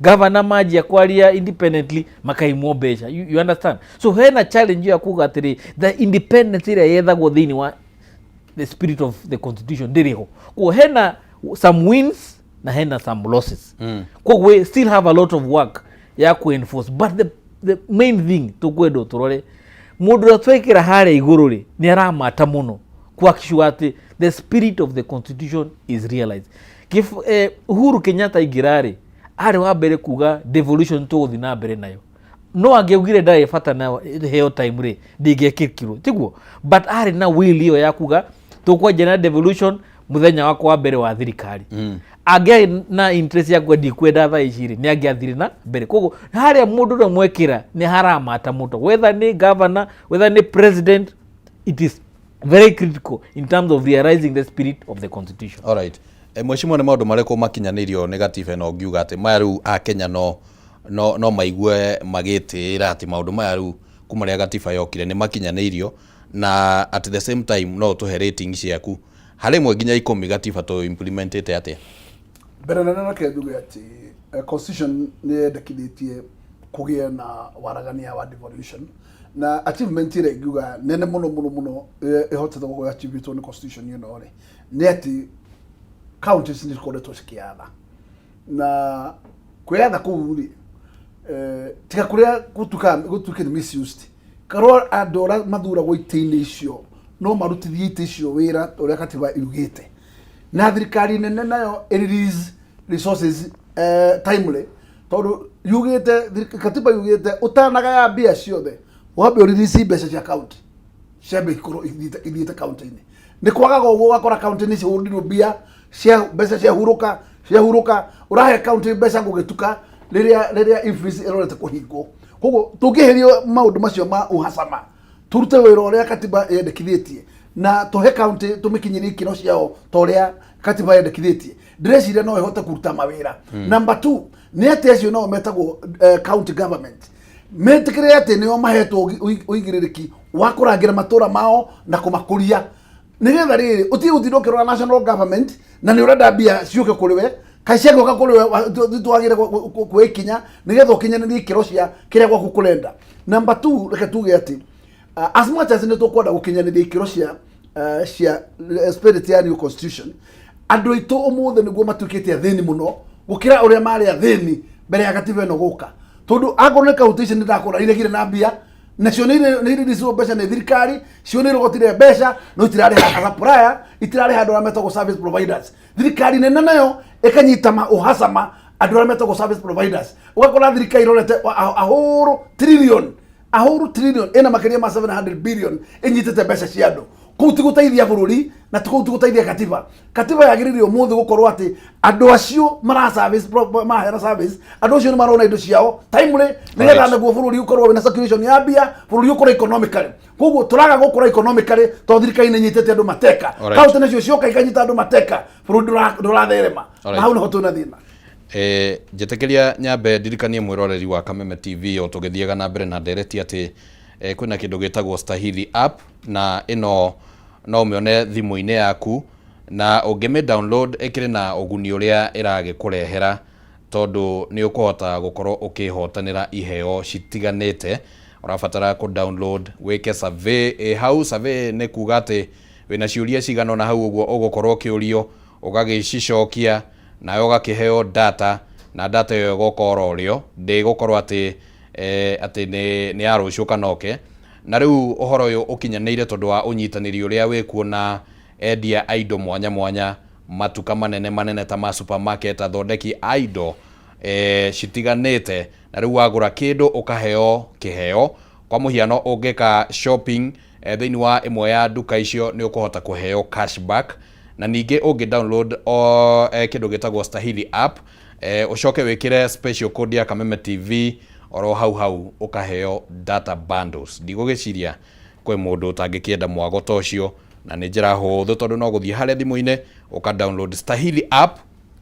Governor manjia kwaria independently, makaimwo mbeca. You understand? So hena challenge ya kuga atĩrĩ, the independence ĩrĩa yethagwo thĩinĩ wa the spirit of the constitution ndĩrĩ ho. Koguo hena some wins na hena some losses. Koguo we still have a lot of work ya ku enforce, but the main thing tũkwendwo tũrore, mũndũ ũrĩa twekĩra harĩa igũrũ rĩ, nĩ aramata mũno kuhakikisha atĩ the spirit of the constitution is realized. Uhuru Kenyatta aingĩra rĩ, arĩ wa mbere kuga devolution tũgũthiĩ na mbere nayo. No angĩaugire ndarĩ bata na heo time rĩ, ndĩngĩekĩkirwo tiguo, but arĩ na will ĩyo ya kuga tũkwanjia na devolution mũthenya wakwa wa mbere wa thirikari. Angĩarĩ na interest ya kuga ndikwenda thaa ici rĩ, nĩ angĩathire na mbere. Koguo harĩa mũndũ ũrĩa mwekĩra nĩ haramata mũno, whether nĩ governor, whether nĩ president, it is very critical in terms of realizing the spirit of the constitution. Alright. Mheshimiwa, nĩ maũndũ marĩkũ makinyanĩirio nĩ gatiba ĩno ũngiuga atĩ maya rĩu Akenya no maigue magĩtĩĩra atĩ maũndũ maya rĩu kuma rĩrĩa gatiba yokire nĩ makinyanĩirio, na at the same time no ũtũhe rating ciaku harĩ 1 nginya 10, gatiba tũ implementĩte atĩa? Mbere nene, reke njuge atĩ constitution nĩ yendekithĩtie kũgĩe na waragania wa devolution, na achievement ĩrĩa ingiuga nene mũno mũno mũno ĩhotete gũkorwo achievĩtwo nĩ constitution ĩno rĩ, nĩ atĩ counties nĩ cikoretwo cikĩatha, na kwĩyatha kũu rĩ, tiga kũrĩa gũtuĩke nĩ misused, karwo andũ arĩa mathuragwo itĩ-inĩ icio no marutithie itĩ icio wĩra ũrĩa katiba yugĩte, na thirikari nene nayo ĩ release resources timely, tondũ yugĩte katiba yugĩte ũtanagaya mbia ciothe wambe ũrelease mbeca cia county, ciambe ikorwo ithiĩte county-inĩ. Nĩ kwagaga ũguo, ũgakora county nĩ cihũrirwo mbia cia mbeca ciahurũka ciahurũka, ũrahe county mbeca gũgĩtuka rĩrĩa office ĩrorete kũhingwo. Koguo tũngĩherio maũndũ macio ma uhasama, turute wĩra ũrĩa katiba yendekithĩtie, na tũhe county, tũmĩkinyĩrie ikĩro ciao ta ũrĩa katiba yendekithĩtie, ndĩreciria no ĩhote kũruta mawĩra. Number two nĩ atĩ acio nao metagwo county government metĩkĩre atĩ nĩo mahetwo ũigĩrĩrĩki wa kũrangĩra matũra mao na kũmakũria, nĩgetha rĩrĩ ũtige gũtinda ũkĩrora national government na nĩ ũrenda mbia ciũke kũrĩ we. Kaĩ ciangĩũka kũrĩ we, twagĩre kuoya ikinya nĩgetha ũkinyanĩrie ikĩro cia kĩrĩa gwaku kũrenda. Number two, reke tuge atĩ as much as nĩ tũkwenda gũkinyanĩria ikĩro cia spirit ya new constitution, andũ aitũ ũmũthĩ nĩguo matuĩkĩte athĩni mũno gũkĩra ũrĩa marĩ athĩni mbere ya gatiba ĩno gũka, tondũ angorwo nĩ kaunti ici nĩ ndakũra iregire na mbia, nacio nĩ irĩricirwo mbeca nĩ thirikari, cio nĩ irogotire mbeca no itirarĩha supplier, itirarĩha andũ arĩa metagwo service providers. Thirikari nene nayo ĩkanyita ma ũhacama andũ arĩa metagwo service providers. Ũgakora thirikari ĩrorete ahũrũ trillion A whole trillion ĩna makĩria ma 700 billion ĩnyitĩte mbeca cia andũ. Kũu ti gũteithia bũrũri na kũu ti gũteithia katiba. Katiba yagĩrĩire ũmũthĩ gũkorwo atĩ andũ acio mara service maheana service, andũ acio nĩ marona indo ciao timely, nĩgetha naguo bũrũri ũkorwo wĩna circulation ya mbia, bũrũri ũkũre economically. Koguo tũraga gũkũra economically tondũ thirikari nĩ ĩnyitĩte andũ mateka. Kaunti nacio cioka ikanyita andũ mateka, bũrũri ndũratherema, na hau nĩho twĩna thĩna. Njĩtĩkĩria nyambe ndirikanie mwĩroreri wa Kameme TV o tũgĩthiaga na mbere na ndereti atĩ kwĩna kĩndũ gĩtagwo Stahili app, na ĩno no ũmĩone thimũ-inĩ yaku, na ũngĩmĩ download ĩkĩrĩ na ũguni ũrĩa ĩragĩkũrehera, tondũ nĩ ũkũhota gũkorwo ũkĩhotanĩra iheo citiganĩte. Ũrabatara kũ download, wĩke survey ĩ hau. Survey nĩ kuga atĩ wĩna ciũria cigana ũna hau ũguo ũgũkorwo ũkĩũrio, ũgagĩcicokia, nawe ũgakĩheo data, na data ĩyo ĩgoka oro rĩo, ndĩgũkorwo atĩ atĩ nĩ ya rũciũ kana oke. Na rĩu ũhoro ũyũ ũkinyanĩire tondũ wa ũnyitanĩri ũrĩa wĩkuo na endia a indo mwanya mwanya, matuka manene manene ta ma supermarket, athondeki a indo citiganĩte. Na rĩu wagũra kĩndũ ũkaheo kĩheo. Kwa mũhiano, ũngĩka shopping thĩinĩ wa ĩmwe ya nduka icio, nĩ ũkũhota kũheo cashback. Na ningĩ ũngĩ download o kĩndũ gĩtagwo Stahili app, ũcoke wĩkĩre special code ya Kameme TV, oro hau hau ũkaheo data bundles. Ndigũgĩciria kwĩ mũndũ ũtangĩkĩenda mwago ta ũcio, na nĩ njĩra hũthũ tondũ no gũthiĩ harĩa thimũ-inĩ ũka download Stahili app,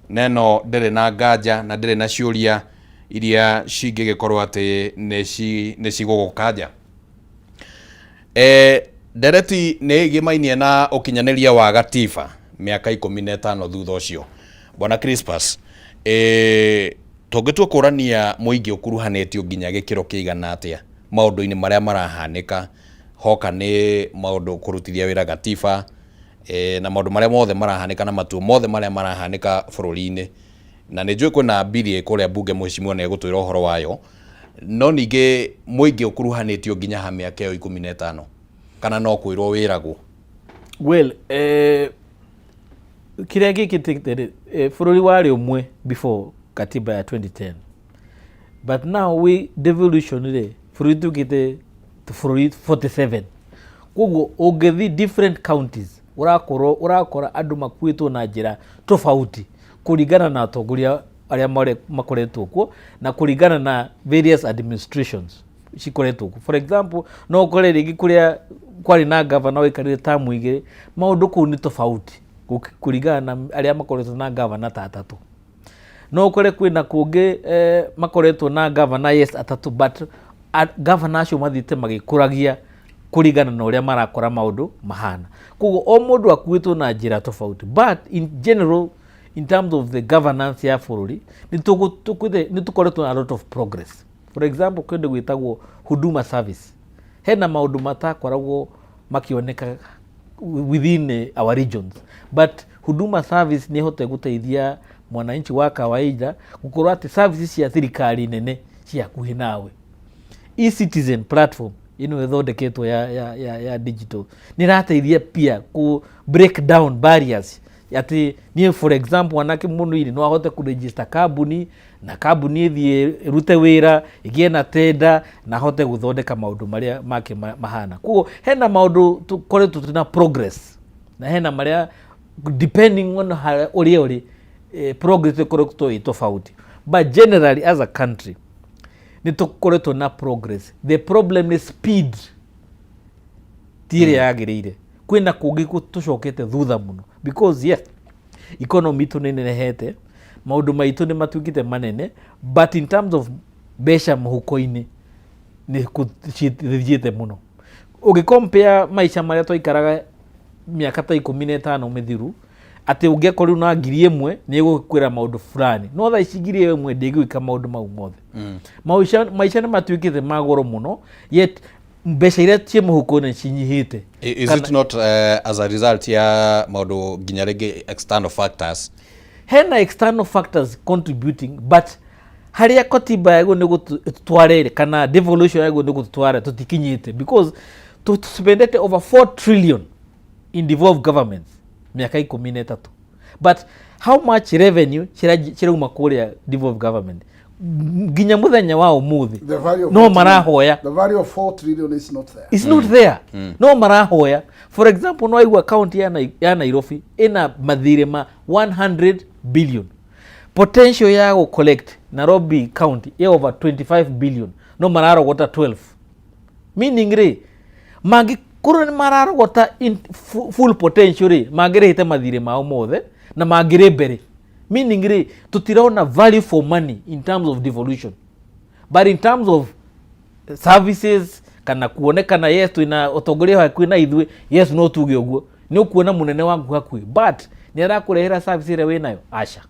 na ĩno ndĩrĩ na nganja na ndĩrĩ na ciũria iria cingĩgĩkorwo atĩ nĩ cigũgũkanja. Ndereti nĩ ĩgĩmainie na ũkinyanĩria wa gatiba mĩaka 15 thutha ũcio. Bwana Crispus, tũngĩtua kũrania mũingĩ ũkuruhanĩtio nginya gĩkĩro kĩigana atĩa maũndũ-inĩ marĩa marahanĩka, hoka nĩ maũndũ kũrutithia wĩra gatiba na maũndũ marĩa mothe marahanĩka na matua mothe marĩa marahanĩka bũrũri-inĩ, na nĩ njũĩ kwĩna mbiri kũrĩa mbunge, mheshimiwa nĩ egũtwĩra ũhoro wayo, no ningĩ mũingĩ ũkuruhanĩtio nginya ha mĩaka ĩyo 15, kana no kwĩrwo wĩragwo? Well, kĩrĩa gĩkĩtĩte rĩ, bũrũri warĩ ũmwe before katiba ya 2010, but now we devolution rĩ, bũrũri tuĩkĩte bũrũri 47. Koguo ũngĩthiĩ different counties, ũrakorwo ũrakora andũ makuĩtwo na njĩra tofauti kũringana na atongoria arĩa makoretwo kuo na kũringana na various administrations cikoretwo kuo. For example, no ũkore rĩngĩ kũrĩa kwarĩ na gavana waikarire tamu 2, maũndũ kũu nĩ tofauti kũringana na arĩa makoretwo na gavana ta atatũ. No ũkore kwĩna kũngĩ makoretwo na gavana, yes, atatũ, but gavana acio mathiĩte magĩkũragia kũringana na ũrĩa marakora maũndũ mahana. Koguo o mũndũ akuĩtwo na njĩra tofauti, but in general, in terms of the governance ya bũrũri, nĩ tũkoretwo na a lot of progress. For example, kĩndũ gwĩtagwo Huduma service, hena maũndũ matakoragwo makĩoneka within our regions, but Huduma service nĩ ĩhote gũteithia mwananchi wa kawaida gũkorwo atĩ services cia thirikari nene ci hakuhĩ nawe. E-Citizen platform ĩno ĩthondeketwo ya digital nĩ ĩrateithia pia ku break down barriers, atĩ niĩ, for example, anake mũnini no ahote kũregister kambuni, na kambuni ĩthiĩ ĩrute wĩra, ĩgĩe na tenda, na ahote gũthondeka maũndũ marĩa make mahana. Koguo hena maũndũ tũkoretwo twĩna progress, na hena marĩa depending on harĩa ũrĩa ũrĩ, progress ĩkoretwo ĩ tofauti, but generally as a country nĩ tũkoretwo na progress. The problem nĩ speed ti ĩrĩa yagĩrĩire. Kwĩna kũngĩ tũcokete thutha mũno, because yes, economy itũ nĩ nenehete, maũndũ maitũ nĩ matuĩkĩte manene, but in terms of mbeca mũhuko-inĩ nĩ cithiĩte mũno. Ũngĩ compare maica marĩa twaikaraga mĩaka ta 15 mĩthiru, atĩ ũngĩakorirwo na 1000 nĩ ĩgũkwĩra maũndũ fulani, no thaa ici 1000 ndĩgwĩka maũndũ mau mothe. Maica nĩ matuĩkĩte ma goro mũno, yet mbeca iria ciĩ mũhuko-inĩ cinyihĩte. Is it not as a result ya maũndũ nginya rĩngĩ external factors? Hena external factors contributing, but harĩa katiba yagwo nĩ gũtware kana devolution yagwo nĩ gũtwara tũtikinyĩte, because tũspendete over 4 trillion in devolved governments mĩaka 13, but how much revenue cirauma kũrĩa devolved government? Nginya muthenya wa umuthi The value of no 4 marahoya. The value of 4 trillion is not there. It's not there. No marahoya. For example, no aigua county ya Nairobi ina mathirĩ ma 100 billion, potential ya gũ collect Nairobi county ĩ over 25 billion, no mararogota 12, meaning rĩ, mangĩkorwo nĩ mararogota in full potential rĩ, mangĩrĩhĩte mathirĩ mao mothe na mangĩrĩ mbere, meaning rĩ, tũtirona value for money in terms of devolution, but in terms of services kana kuonekana, yes, twina ũtongoria hakuhĩ na ithuĩ, yes, no tuge ũguo, nĩ ũkuona mũnene waku hakuhĩ, but nĩ arakũrehera service ĩrĩa wĩnayo? Aca.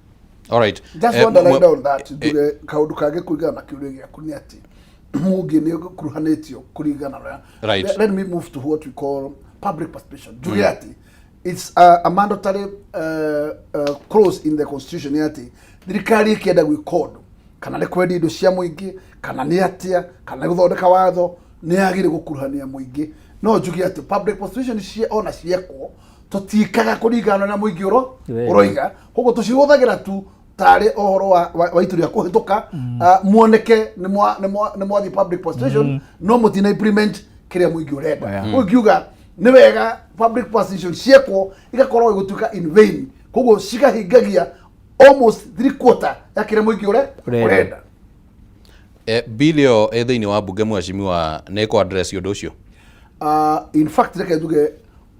Alright. Just wonder right on that, njuge kaundu kangĩ kũringana na kĩũria gĩaku nĩ atĩ mũngĩ nĩ ũkuruhanĩtio kũringana na Let me move to what we call public participation. Njuge atĩ it's a mandatory clause in the constitution nĩ atĩ thirikari ĩkĩenda gwĩka ũndũ, kana nĩ kwendia indo cia mũingĩ, kana nĩ atĩa, kana nĩ gũthondeka watho, nĩ yagĩrĩire gũkuruhania mũingĩ. No njuge atĩ public participation cie ona ciekwo, tũtiĩkaga kũringana na mũingĩ ũro ũroiga. Koguo tũcihũthagĩra tu tarĩ ũhoro wa itu rĩa kũhĩtũka, muoneke nĩ mwathiĩ public participation, no mũtina implement kĩrĩa mũingĩ ũrenda. Koguo ingiuga nĩ wega public participation ciekwo igakorwo igũtuĩka in vain, koguo cigahingagia almost 3/4 ya kĩrĩa mũingĩ ũrenda. Ũrenda. Bill ĩyo ĩ thĩinĩ wa mbunge, mheshimiwa, nĩ ĩkũ address ũndũ ũcio? In fact, reke njuge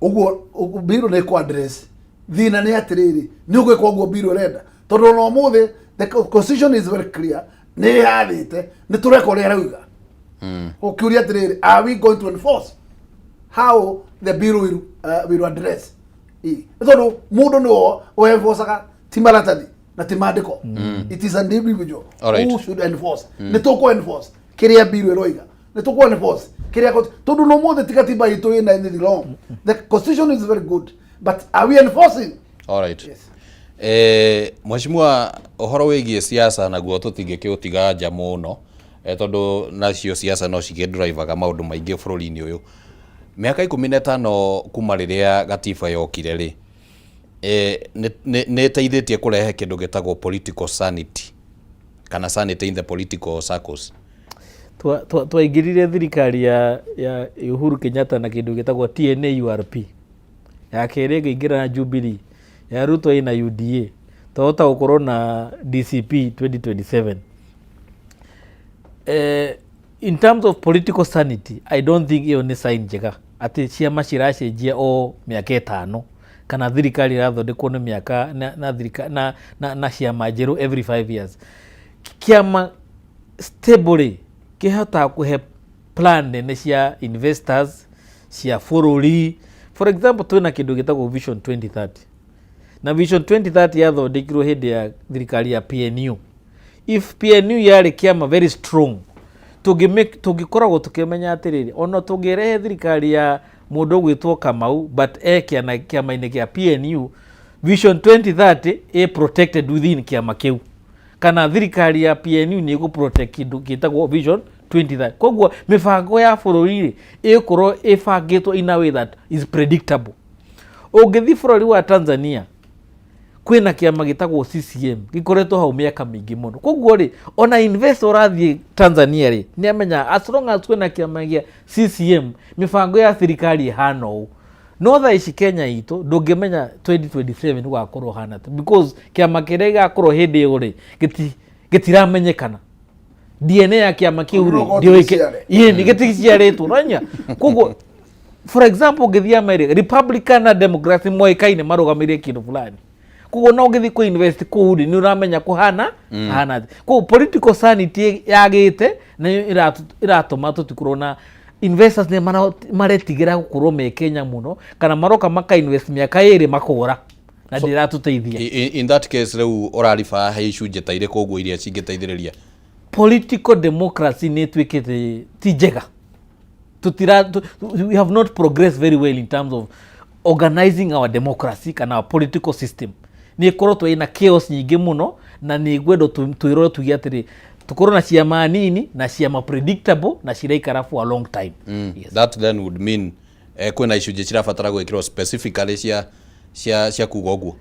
ũguo bill nĩ ĩkũ address thĩna. Nĩ atĩrĩrĩ, nĩ ũgwĩka ũguo bill ĩrenda, tondũ ona ũmũthĩ the constitution is very clear, nĩ ĩhathĩte nĩ tũreka ũrĩa ĩrauga. Ũkĩũria atĩrĩrĩ, are we going to enforce how the bill will address? Ĩ, nĩ tondũ mũndũ nĩwe ũenforcaga, ti maratathi na ti maandĩko. It is an individual who should enforce. Nĩ tũkũ enforce kĩrĩa bill ĩroiga, nĩ tũkũ enforce kĩrĩa tondũ no mũthĩ ti katiba itũ ĩna anything wrong. The constitution is very good, but are we enforcing? Alright. Yes. Mheshimiwa, ũhoro wĩgiĩ siasa naguo tũtingĩkĩũtiga nja mũno, tondũ nacio siasa no cigĩdrivaga maũndũ maingĩ bũrũri-inĩ ũyũ. Mĩaka 15 kuma rĩrĩa gatiba yokire rĩ, nĩ ĩteithĩtie kũrehe kĩndũ gĩtagwo political sanity kana sanity in the political circles? Twaingĩrire thirikari ya Uhuru Kenyatta na kĩndũ gĩtagwo TNA URP, ya kerĩ ĩngĩingĩra na Jubilee, ya Ruto ĩna UDA, twahota gũkorwo na DCP 2027. In terms of political sanity, I don't think ĩyo nĩ sign njega atĩ ciama ciracenjia o mĩaka 5, kana thirikari ĩrathondekwo nĩ mĩaka na na ciama njerũ every 5 years. Kĩama stable rĩ, kĩhotaga kũhe plan nene cia investors, cia bũrũri. For example, twĩna kĩndũ gĩtagwo Vision 2030, na Vision 2030 yathondekirwo hĩndĩ ya thirikari ya PNU. If PNU yarĩ kĩama very strong, tũngĩkoragwo tũkĩmenya atĩrĩrĩ, ona tũngĩrehe thirikari ya mũndũ ũgwĩtwo Kamau, but e kĩama-inĩ kĩa PNU, Vision 2030 ĩ protected within kĩama kĩu, kana thirikari ya PNU nĩ ĩgũ protect kĩndũ gĩtagwo Vision 2030. Koguo mĩbango ya bũrũri rĩ, ĩgũkorwo ĩbangĩtwo in a way that is predictable. Ũngĩthiĩ bũrũri wa Tanzania, kwĩna kĩama gĩtagwo CCM gĩkoretwo hau mĩaka mĩingĩ mũno. Koguo rĩ, ona investor ũrathiĩ Tanzania rĩ, nĩ amenya as long as kwĩna kĩama gĩa CCM, mĩbango ya thirikari ĩhana ũũ. No thaa ici Kenya itũ ndũngĩmenya 2027 gũgakorwo hana atĩa, because kĩama kĩrĩa gĩgakorwo hĩndĩ ĩyo rĩ, gĩtiramenyekana. DNA ya kĩama kĩu rĩ, No ndĩũĩke. gĩticiare. Ĩĩ, nĩ gĩticiarĩtwo nonya. Koguo for example, ũngĩthiĩ America, Republican na Democrat moĩkaine marũgamĩrĩire kĩndũ fulani. Koguo no ũngĩthiĩ kũ invest kũu rĩ, nĩ ũramenya kũhana hana atĩa. Koguo political sanity yagĩte na ĩratũma tũtikorwo na investors. Nĩ maretigĩra gũkorwo me Kenya mũno, kana maroka maka invest mĩaka 2 makora, na ndĩratũteithia. In that case, rĩu ũrariba he icunjĩ ta irĩkũ ũguo iria cingĩteithĩrĩria? Political democracy nĩ ĩtuĩkĩte ti njega. Tutira we have not progressed very well in terms of organizing our democracy kana our political system. Nĩ ĩkoretwo ĩna chaos nyingĩ mũno, na nĩ ngwendwo twĩrore tuge atĩrĩ, tũkorwo na ciama nini na ciama predictable na ciraikara for a long time. Yes. That then would mean kwĩna icunjĩ cirabatara gwĩkĩrwo specifically cia kuga ũguo.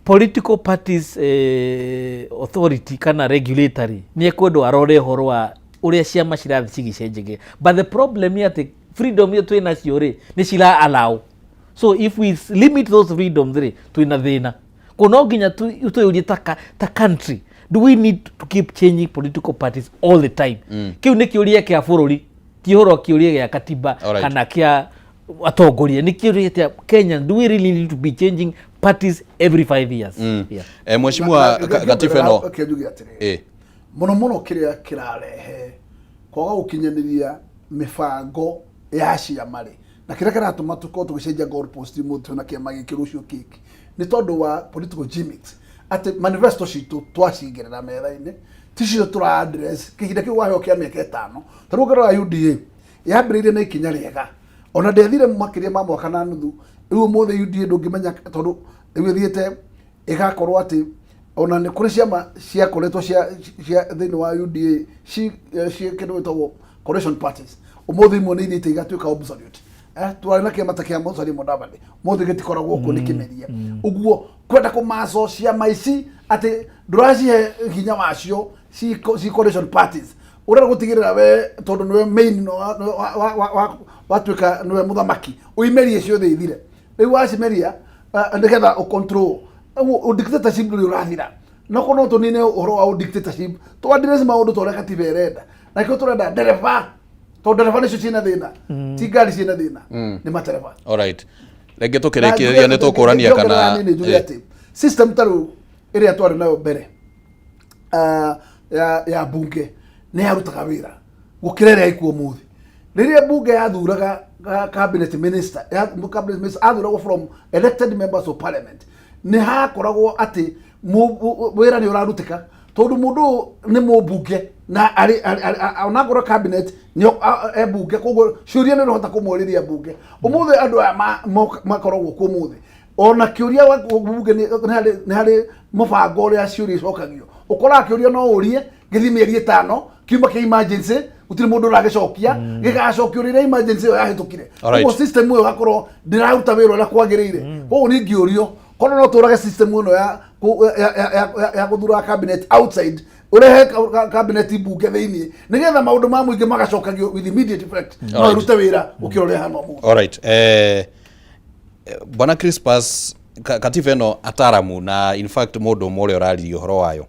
Political parties authority kana regulatory nĩ ekwendwo arore ũhoro wa ũrĩa ciama cirathiĩ cigĩcenjagia, but the problem nĩ atĩ freedom iria twĩ nacio rĩ, nĩ cira allow. So if we limit those freedoms rĩ, twĩna thĩna. Ko no nginya twĩyũrie ta country, do we need to keep changing political parties all the time? Kĩu nĩ kĩũria kĩa bũrũri, ti ũhoro kĩũria gĩa katiba kana kĩa atongoria. Nĩ kĩũria kĩa Kenya: do we really need to be changing parties every 5 years? Yeah. Mheshimiwa, gatiba ĩno Reke njuge atĩrĩrĩ, mũno mũno kĩrĩa kĩrarehe kwaga gũkinyanĩria mĩbango ya ciama rĩ, na kĩrĩa kĩratũma tũkorwo tũgĩcenjia goalpost mũtwe na kĩama gĩkĩ rũciũ kĩngĩ, nĩ tondũ wa political gimmicks, atĩ manifesto citũ twacigĩrĩra metha-inĩ ticio tũra address kĩhinda kĩu waheo kĩa mĩaka 5. Ta rĩu ũngĩrora, UDA yambĩrĩirie na ikinya rĩega, ona ndethire makĩria ma mwaka na nuthu. Rĩu ũmũthĩ UDA ndũngĩmenya, tondũ rĩu ĩthiĩte ĩgakorwo atĩ ona nĩ kũrĩ ciama ciakoretwo cia thĩinĩ wa UDA ci kĩndũ gĩtagwo coalition parties. Ũmũthĩ imwe nĩ ithiĩte igatuĩka obsolete. Twarĩ na kĩama ta kĩa Musalia Mudavadi, ũmũthĩ gĩtikoragwo kuo, nĩ kĩmerie. Ũguo kwenda kũmaco ciama ici atĩ ndũracihe hinya wacio ci coalition parties, ũrenda gũtigĩrĩra we tondũ nĩwe main no watuĩka nĩwe mũthamaki, ũimerie ciothe ithire. Rĩu wacimeria nĩgetha ũcontrol ũguo dictatorship ndũrĩ ũrathira. No korwo no tũnine ũhoro wa dictatorship, tũ address maũndũ ta ũrĩa katiba ĩrenda, na kĩo tũrenda ndereba, tondũ ndereba nĩcio ciĩna thĩna, ti ngari ciĩna thĩna, nĩ matereba. Alright, rĩngĩ tũkĩrĩkĩrĩria nĩ tũkũrania kana nĩ njuge atĩ system ta rĩu ĩrĩa twarĩ nayo mbere ya bunge nĩ yarutaga wĩra gũkĩra ĩrĩa ĩkuo ũmũthĩ. Rĩrĩa bunge yathuraga cabinet minister, cabinet minister athuragwo from elected members of parliament, nĩ hakoragwo atĩ wĩra nĩ ũrarutĩka, tondũ mũndũ ũyũ nĩ mũmbunge na arĩ onakorwo cabinet nĩ e bunge, koguo ciũria nĩ ũrahota kũmũrĩria bunge. Ũmũthĩ andũ aya makoragwo kuo ũmũthĩ, ona kĩũria bunge nĩ harĩ mũbango ũrĩa ciũria icokagio. Ũkoraga kĩũria no ũrie gĩthiĩ mĩeri 5, kiuma kĩa emergency, gũtirĩ mũndũ ũragĩcokia, gĩgacokio rĩrĩa emergency ĩyo yahĩtũkire. Ũguo system ĩyo ĩgakorwo ndĩraruta wĩra ũrĩa kwagĩrĩire. Koguo niĩ ngĩũrio korwo no tũrage system ĩno ya gũthura cabinet outside, ũrehe cabinet bunge thĩinĩ, nĩgetha maũndũ ma mũingĩ magacokagio with immediate effect, no ĩrute wĩra gũkĩra ũrĩa hana ũmũthĩ. Alright, bwana Crispus, katiba ĩno ataramu na in fact mũndũ ũmwe ũrĩa ũraririe ũhoro wayo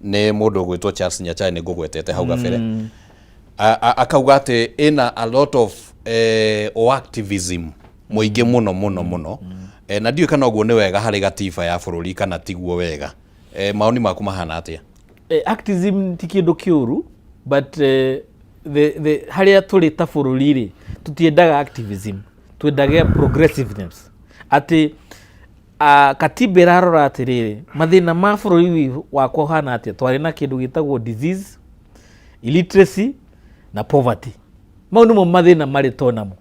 nĩ mũndũ ũgwĩtwo Charles Nyachae, nĩ ngũgwetete hau gabere. Akauga atĩ ĩna a lot of activism mũingĩ mũno mũno mũno. Na ndiũĩ kana ũguo nĩ wega harĩ gatiba ya bũrũri kana tiguo wega. Maoni maku mahana atĩa? Activism ti kĩndũ kĩũru, but the harĩa tũrĩ ta bũrũri rĩ, tũtiendaga activism, twendaga progressiveness, atĩ katiba ĩrarora atĩrĩrĩ, mathĩna ma bũrũri wakwa ũhana atĩa. Twarĩ na kĩndũ gĩtagwo disease, illiteracy na poverty. Mau nĩmo mathĩna marĩ tonamo.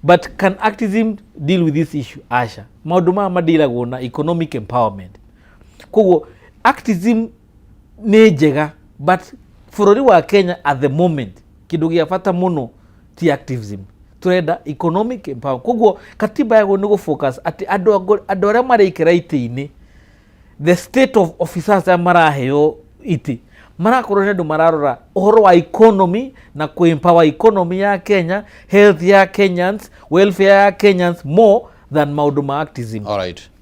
But can activism deal with this issue? Aca. Maũndũ maya madealagwo na economic empowerment. Koguo activism nĩ njega, but bũrũri wa Kenya at the moment, kĩndũ gĩa bata mũno ti activism, tũrenda economic empowerment. Koguo katiba yagwo nĩ gũfocus atĩ andũ arĩa mareikara itĩ-inĩ, the state of officers arĩa maraheo itĩ, marakorwo nĩ andũ mararora ũhoro wa economy na kũ-empower economy ya Kenya, health ya Kenyans, welfare ya Kenyans, more than maũndũ ma activism.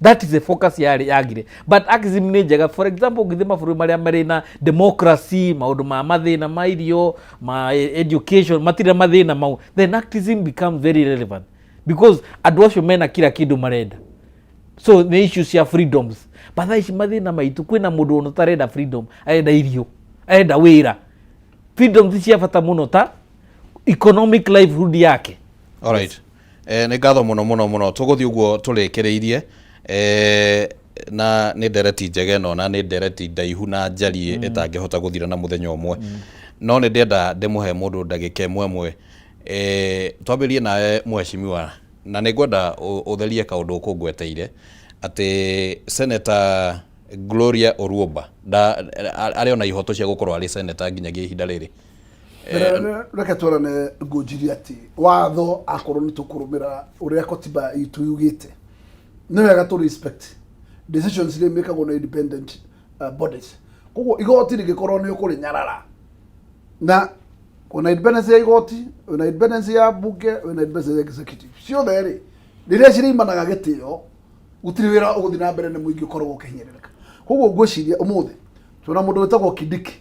That is the focus yarĩ yagire, but activism nĩ njega. For example, ũngĩthiĩ mabũrũri marĩa marĩ na democracy, maũndũ ma mathĩna ma irio, ma education, matirĩ na mathĩna mau, then activism becomes very relevant because andũ acio mena kila kĩndũ marenda. So nĩ issue cia freedoms, but thaa ici mathĩna maitũ, kwĩna mũndũ ona ũtarenda freedom, arenda irio, arenda wĩra. Freedom ti cia bata mũno ta economic livelihood yake. Alright. Nĩ ngatho mũno mũno mũno. Tũgũthiĩ ũguo tũrĩkĩrĩirie, na nĩ ndereti njega ĩno, na nĩ ndereti ndaihu na njariĩ ĩtangĩhota gũthira na mũthenya ũmwe, no nĩ ndĩrenda ndĩmũhe mũndũ ndagĩka ĩmwe ĩmwe. Twambĩrĩrie nawe mheshimiwa, na nĩ ngwenda ũtherie kaũndũ ũkũngweteire atĩ Senator Gloria Oruoba arĩ ona ihoto cia gũkorwo arĩ senator nginyagia ihinda rĩrĩ. Reke twarane ngũnjiri atĩ watho, akorwo nĩ tũkũrũmĩra ũrĩa katiba itũ yugĩte, nĩ wega tũ respect Decisions iria imĩkagwo nĩ independent bodies. Koguo igoti rĩngĩkorwo nĩ ũkũrĩnyarara, na kwĩna independence ya igoti, wĩna independence ya bunge, wĩna independence ya executive, ciothe rĩ, rĩrĩa cirĩimanaga gĩtĩo, gũtirĩ wĩra ũgũthiĩ na mbere, nĩ mũingĩ ũkoragwo ũkĩhinyĩrĩrĩka. Koguo ngwĩciria ũmũthĩ twĩna mũndũ wĩtagwo Kindiki,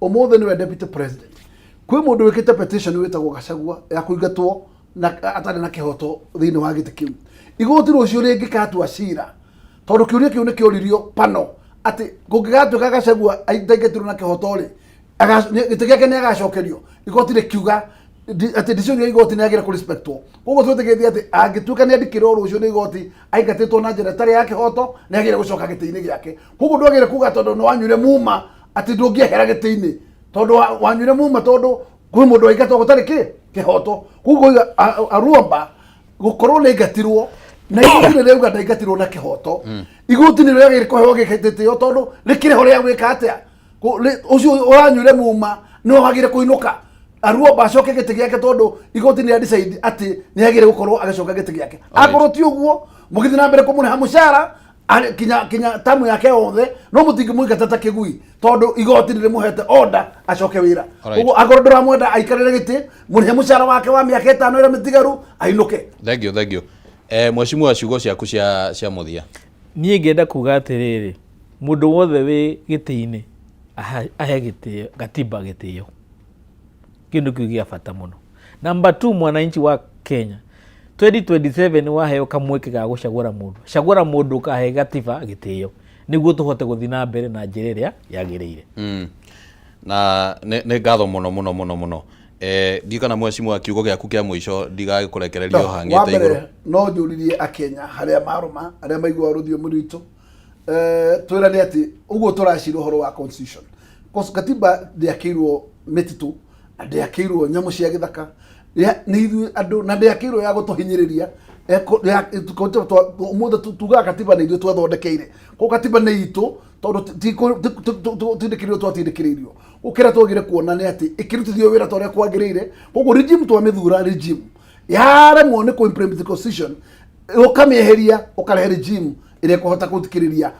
ũmũthĩ nĩwe deputy president. Kwĩ mũndũ wĩkĩte petition wĩtagwo Gachagua ya kũingatwo na atarĩ na kĩhoto thĩinĩ wa gĩtĩ kĩu. Igoti rũciũ rĩngĩkatua cira, tondũ kĩũria kĩu nĩ kĩoririo pano atĩ kũngĩgatuĩka Gachagua ndaingatirwo na kĩhoto rĩ, gĩtĩ gĩake nĩ agacokerio, igoti rĩkiuga atĩ decision ya igoti nĩ yagĩrĩire kũrespectwo. Koguo twĩtĩkĩtie atĩ angĩtuĩka nĩ andĩkĩrwo rũciũ nĩ igoti aingatĩtwo na njĩra ĩtarĩ ya kĩhoto, nĩ agĩrĩire gũcoka gĩtĩ-inĩ gĩake. Koguo ndwagĩrĩire kuga tondũ nĩ wanyuire muma atĩ ndũngĩehera gĩtĩ-inĩ tondũ wanyuire muma, tondũ kwĩ mũndũ waingatwo gũtarĩ kĩ kĩhoto. Koguo Aruamba gũkorwo nĩ aingatirwo na igoti nĩ rĩauga ndaingatirwo na kĩhoto, igoti nĩ rĩagĩrĩire kũheo gĩtĩo tondũ rĩkĩrĩ ho rĩa gwĩka atĩa. Ũcio ũranyuire muma nĩwe wagĩrĩire kũinũka, Aruomba acoke gĩtĩ gĩake, tondũ igoti nĩ decide atĩ nĩ agĩrĩire gũkorwo agĩcoka gĩtĩ gĩake. Akorwo ti ũguo, mũgĩthiĩ na mbere kũmũrĩha mũcara kinya tamu yake yothe, no mũtingĩmũingata ta kĩgui tondũ igoti nĩ rĩmũhete order acoke wĩra. Ũguo akorwo ndũramwenda aikarĩre gĩtĩ, mũrĩhe mũcara wake wa mĩaka 5 ĩrĩa mĩtigaru, ainũke. Thank you, thank you. Mheshimiwa, ciugo ciaku cia mũthia. Niĩ ngĩenda kuga atĩrĩrĩ, mũndũ wothe wĩ gĩtĩ-inĩ ahe gĩtĩo gatiba gĩtĩo, kĩndũ kĩu gĩa bata mũno. Number two, mwananchi wa Kenya, 2027 waheo kamweke ga gũcagũra mũndũ, cagũra mũndũ ũkahe gatiba gĩtĩo nĩguo tũhote gũthiĩ na mbere na njĩra ĩrĩa yagĩrĩire. Na nĩ ngatho mũno mũno mũno mũno. Ndiũ kana mheshimiwa, kiugo gĩaku kĩa mũico, ndigagĩkũrekereria No, wa ũhang'ĩte mbere igũrũ. No njũririe Akenya harĩa marũma, arĩa maiguaga rũthiomi rwitũ, twĩrane atĩ ũguo tũracira ũhoro wa constitution. Katiba ndĩakĩirwo mĩtitũ na ndĩakĩirwo nyamũ cia gĩthaka, nĩ ithuĩ andũ, na ndĩakĩirwo ya gũtũhinyĩrĩria. Ũmũthĩ tugaga katiba nĩ ithuĩ twethondekeire. Koguo katiba nĩ itũ tondũ tindĩkĩrĩirio, twatindĩkĩrĩirio. Gũkĩra twagire kuona nĩ atĩ ĩkĩrutithio wĩra ta ũrĩa kwagĩrĩire. Koguo regime twamĩthura, regime yaremwo nĩ kũ implement the constitution, ũkamĩeheria, ũkarehe regime ĩrĩa ĩkũhota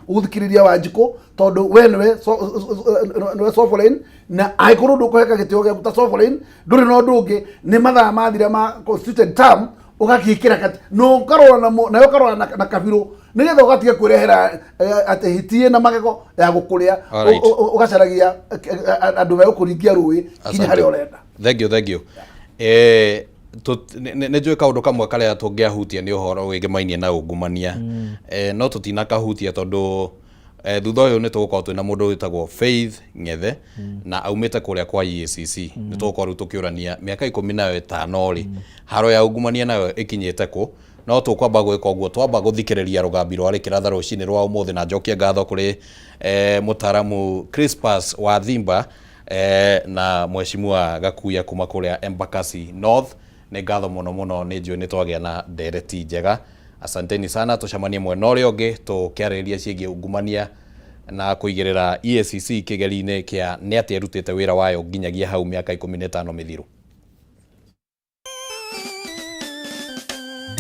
gũthikĩrĩria Wanjikũ, tondũ we nĩwe sovereign, na angĩkorwo ndũkũheka gĩtĩo gĩaku ta sovereign, ndũrĩ na ũndũ ũngĩ, nĩ mathaa mathira ma constituted term, ũgakĩkĩra kati na ũkarora nawe ũkarora na kabirũ nĩgetha ũgatiga kwĩrehera atĩ hiti ĩna magego ya gũkũrĩa. Ũgacaragia andũ megũkũringia rũĩ kinya harĩa ũrenda. Thank you, thank you. Nĩ njũĩ kaũndũ kamwe karĩa tũngĩahutia nĩ ũhoro wĩgĩmainie na ungumania, no tũtinakahutia tondũ thutha ũyũ nĩ tũgũkorwo twĩna mũndũ wĩtagwo Faith Ng'ethe na aumĩte kũrĩa kwa EACC. Nĩ tũgũkorwo rĩu tũkĩũrania mĩaka 15 rĩ, haro ya ungumania nayo ĩkinyĩte kũ? No tũkwamba gwĩka ũguo, twamba gũthikĩrĩria rũgambi rwa rĩkĩratha rũcinĩ rwa ũmũthĩ, na njokie ngatho kũrĩ mũtaramu Crispus wa Thimba na mheshimiwa Gakuya kuma kũrĩa Embakasi North. Nĩ ngatho mũno mũno, nĩ njũĩ nĩ twagĩa na ndereti njega. Asanteni sana, tũcemanie mwena ũrĩa ũngĩ tũkĩarĩrĩria ciĩgiĩ ungumania na kũigĩrĩra EACC kĩgeri-inĩ kĩa nĩ atĩa ĩrutĩte wĩra wayo nginyagia hau mĩaka 15 mĩthiru.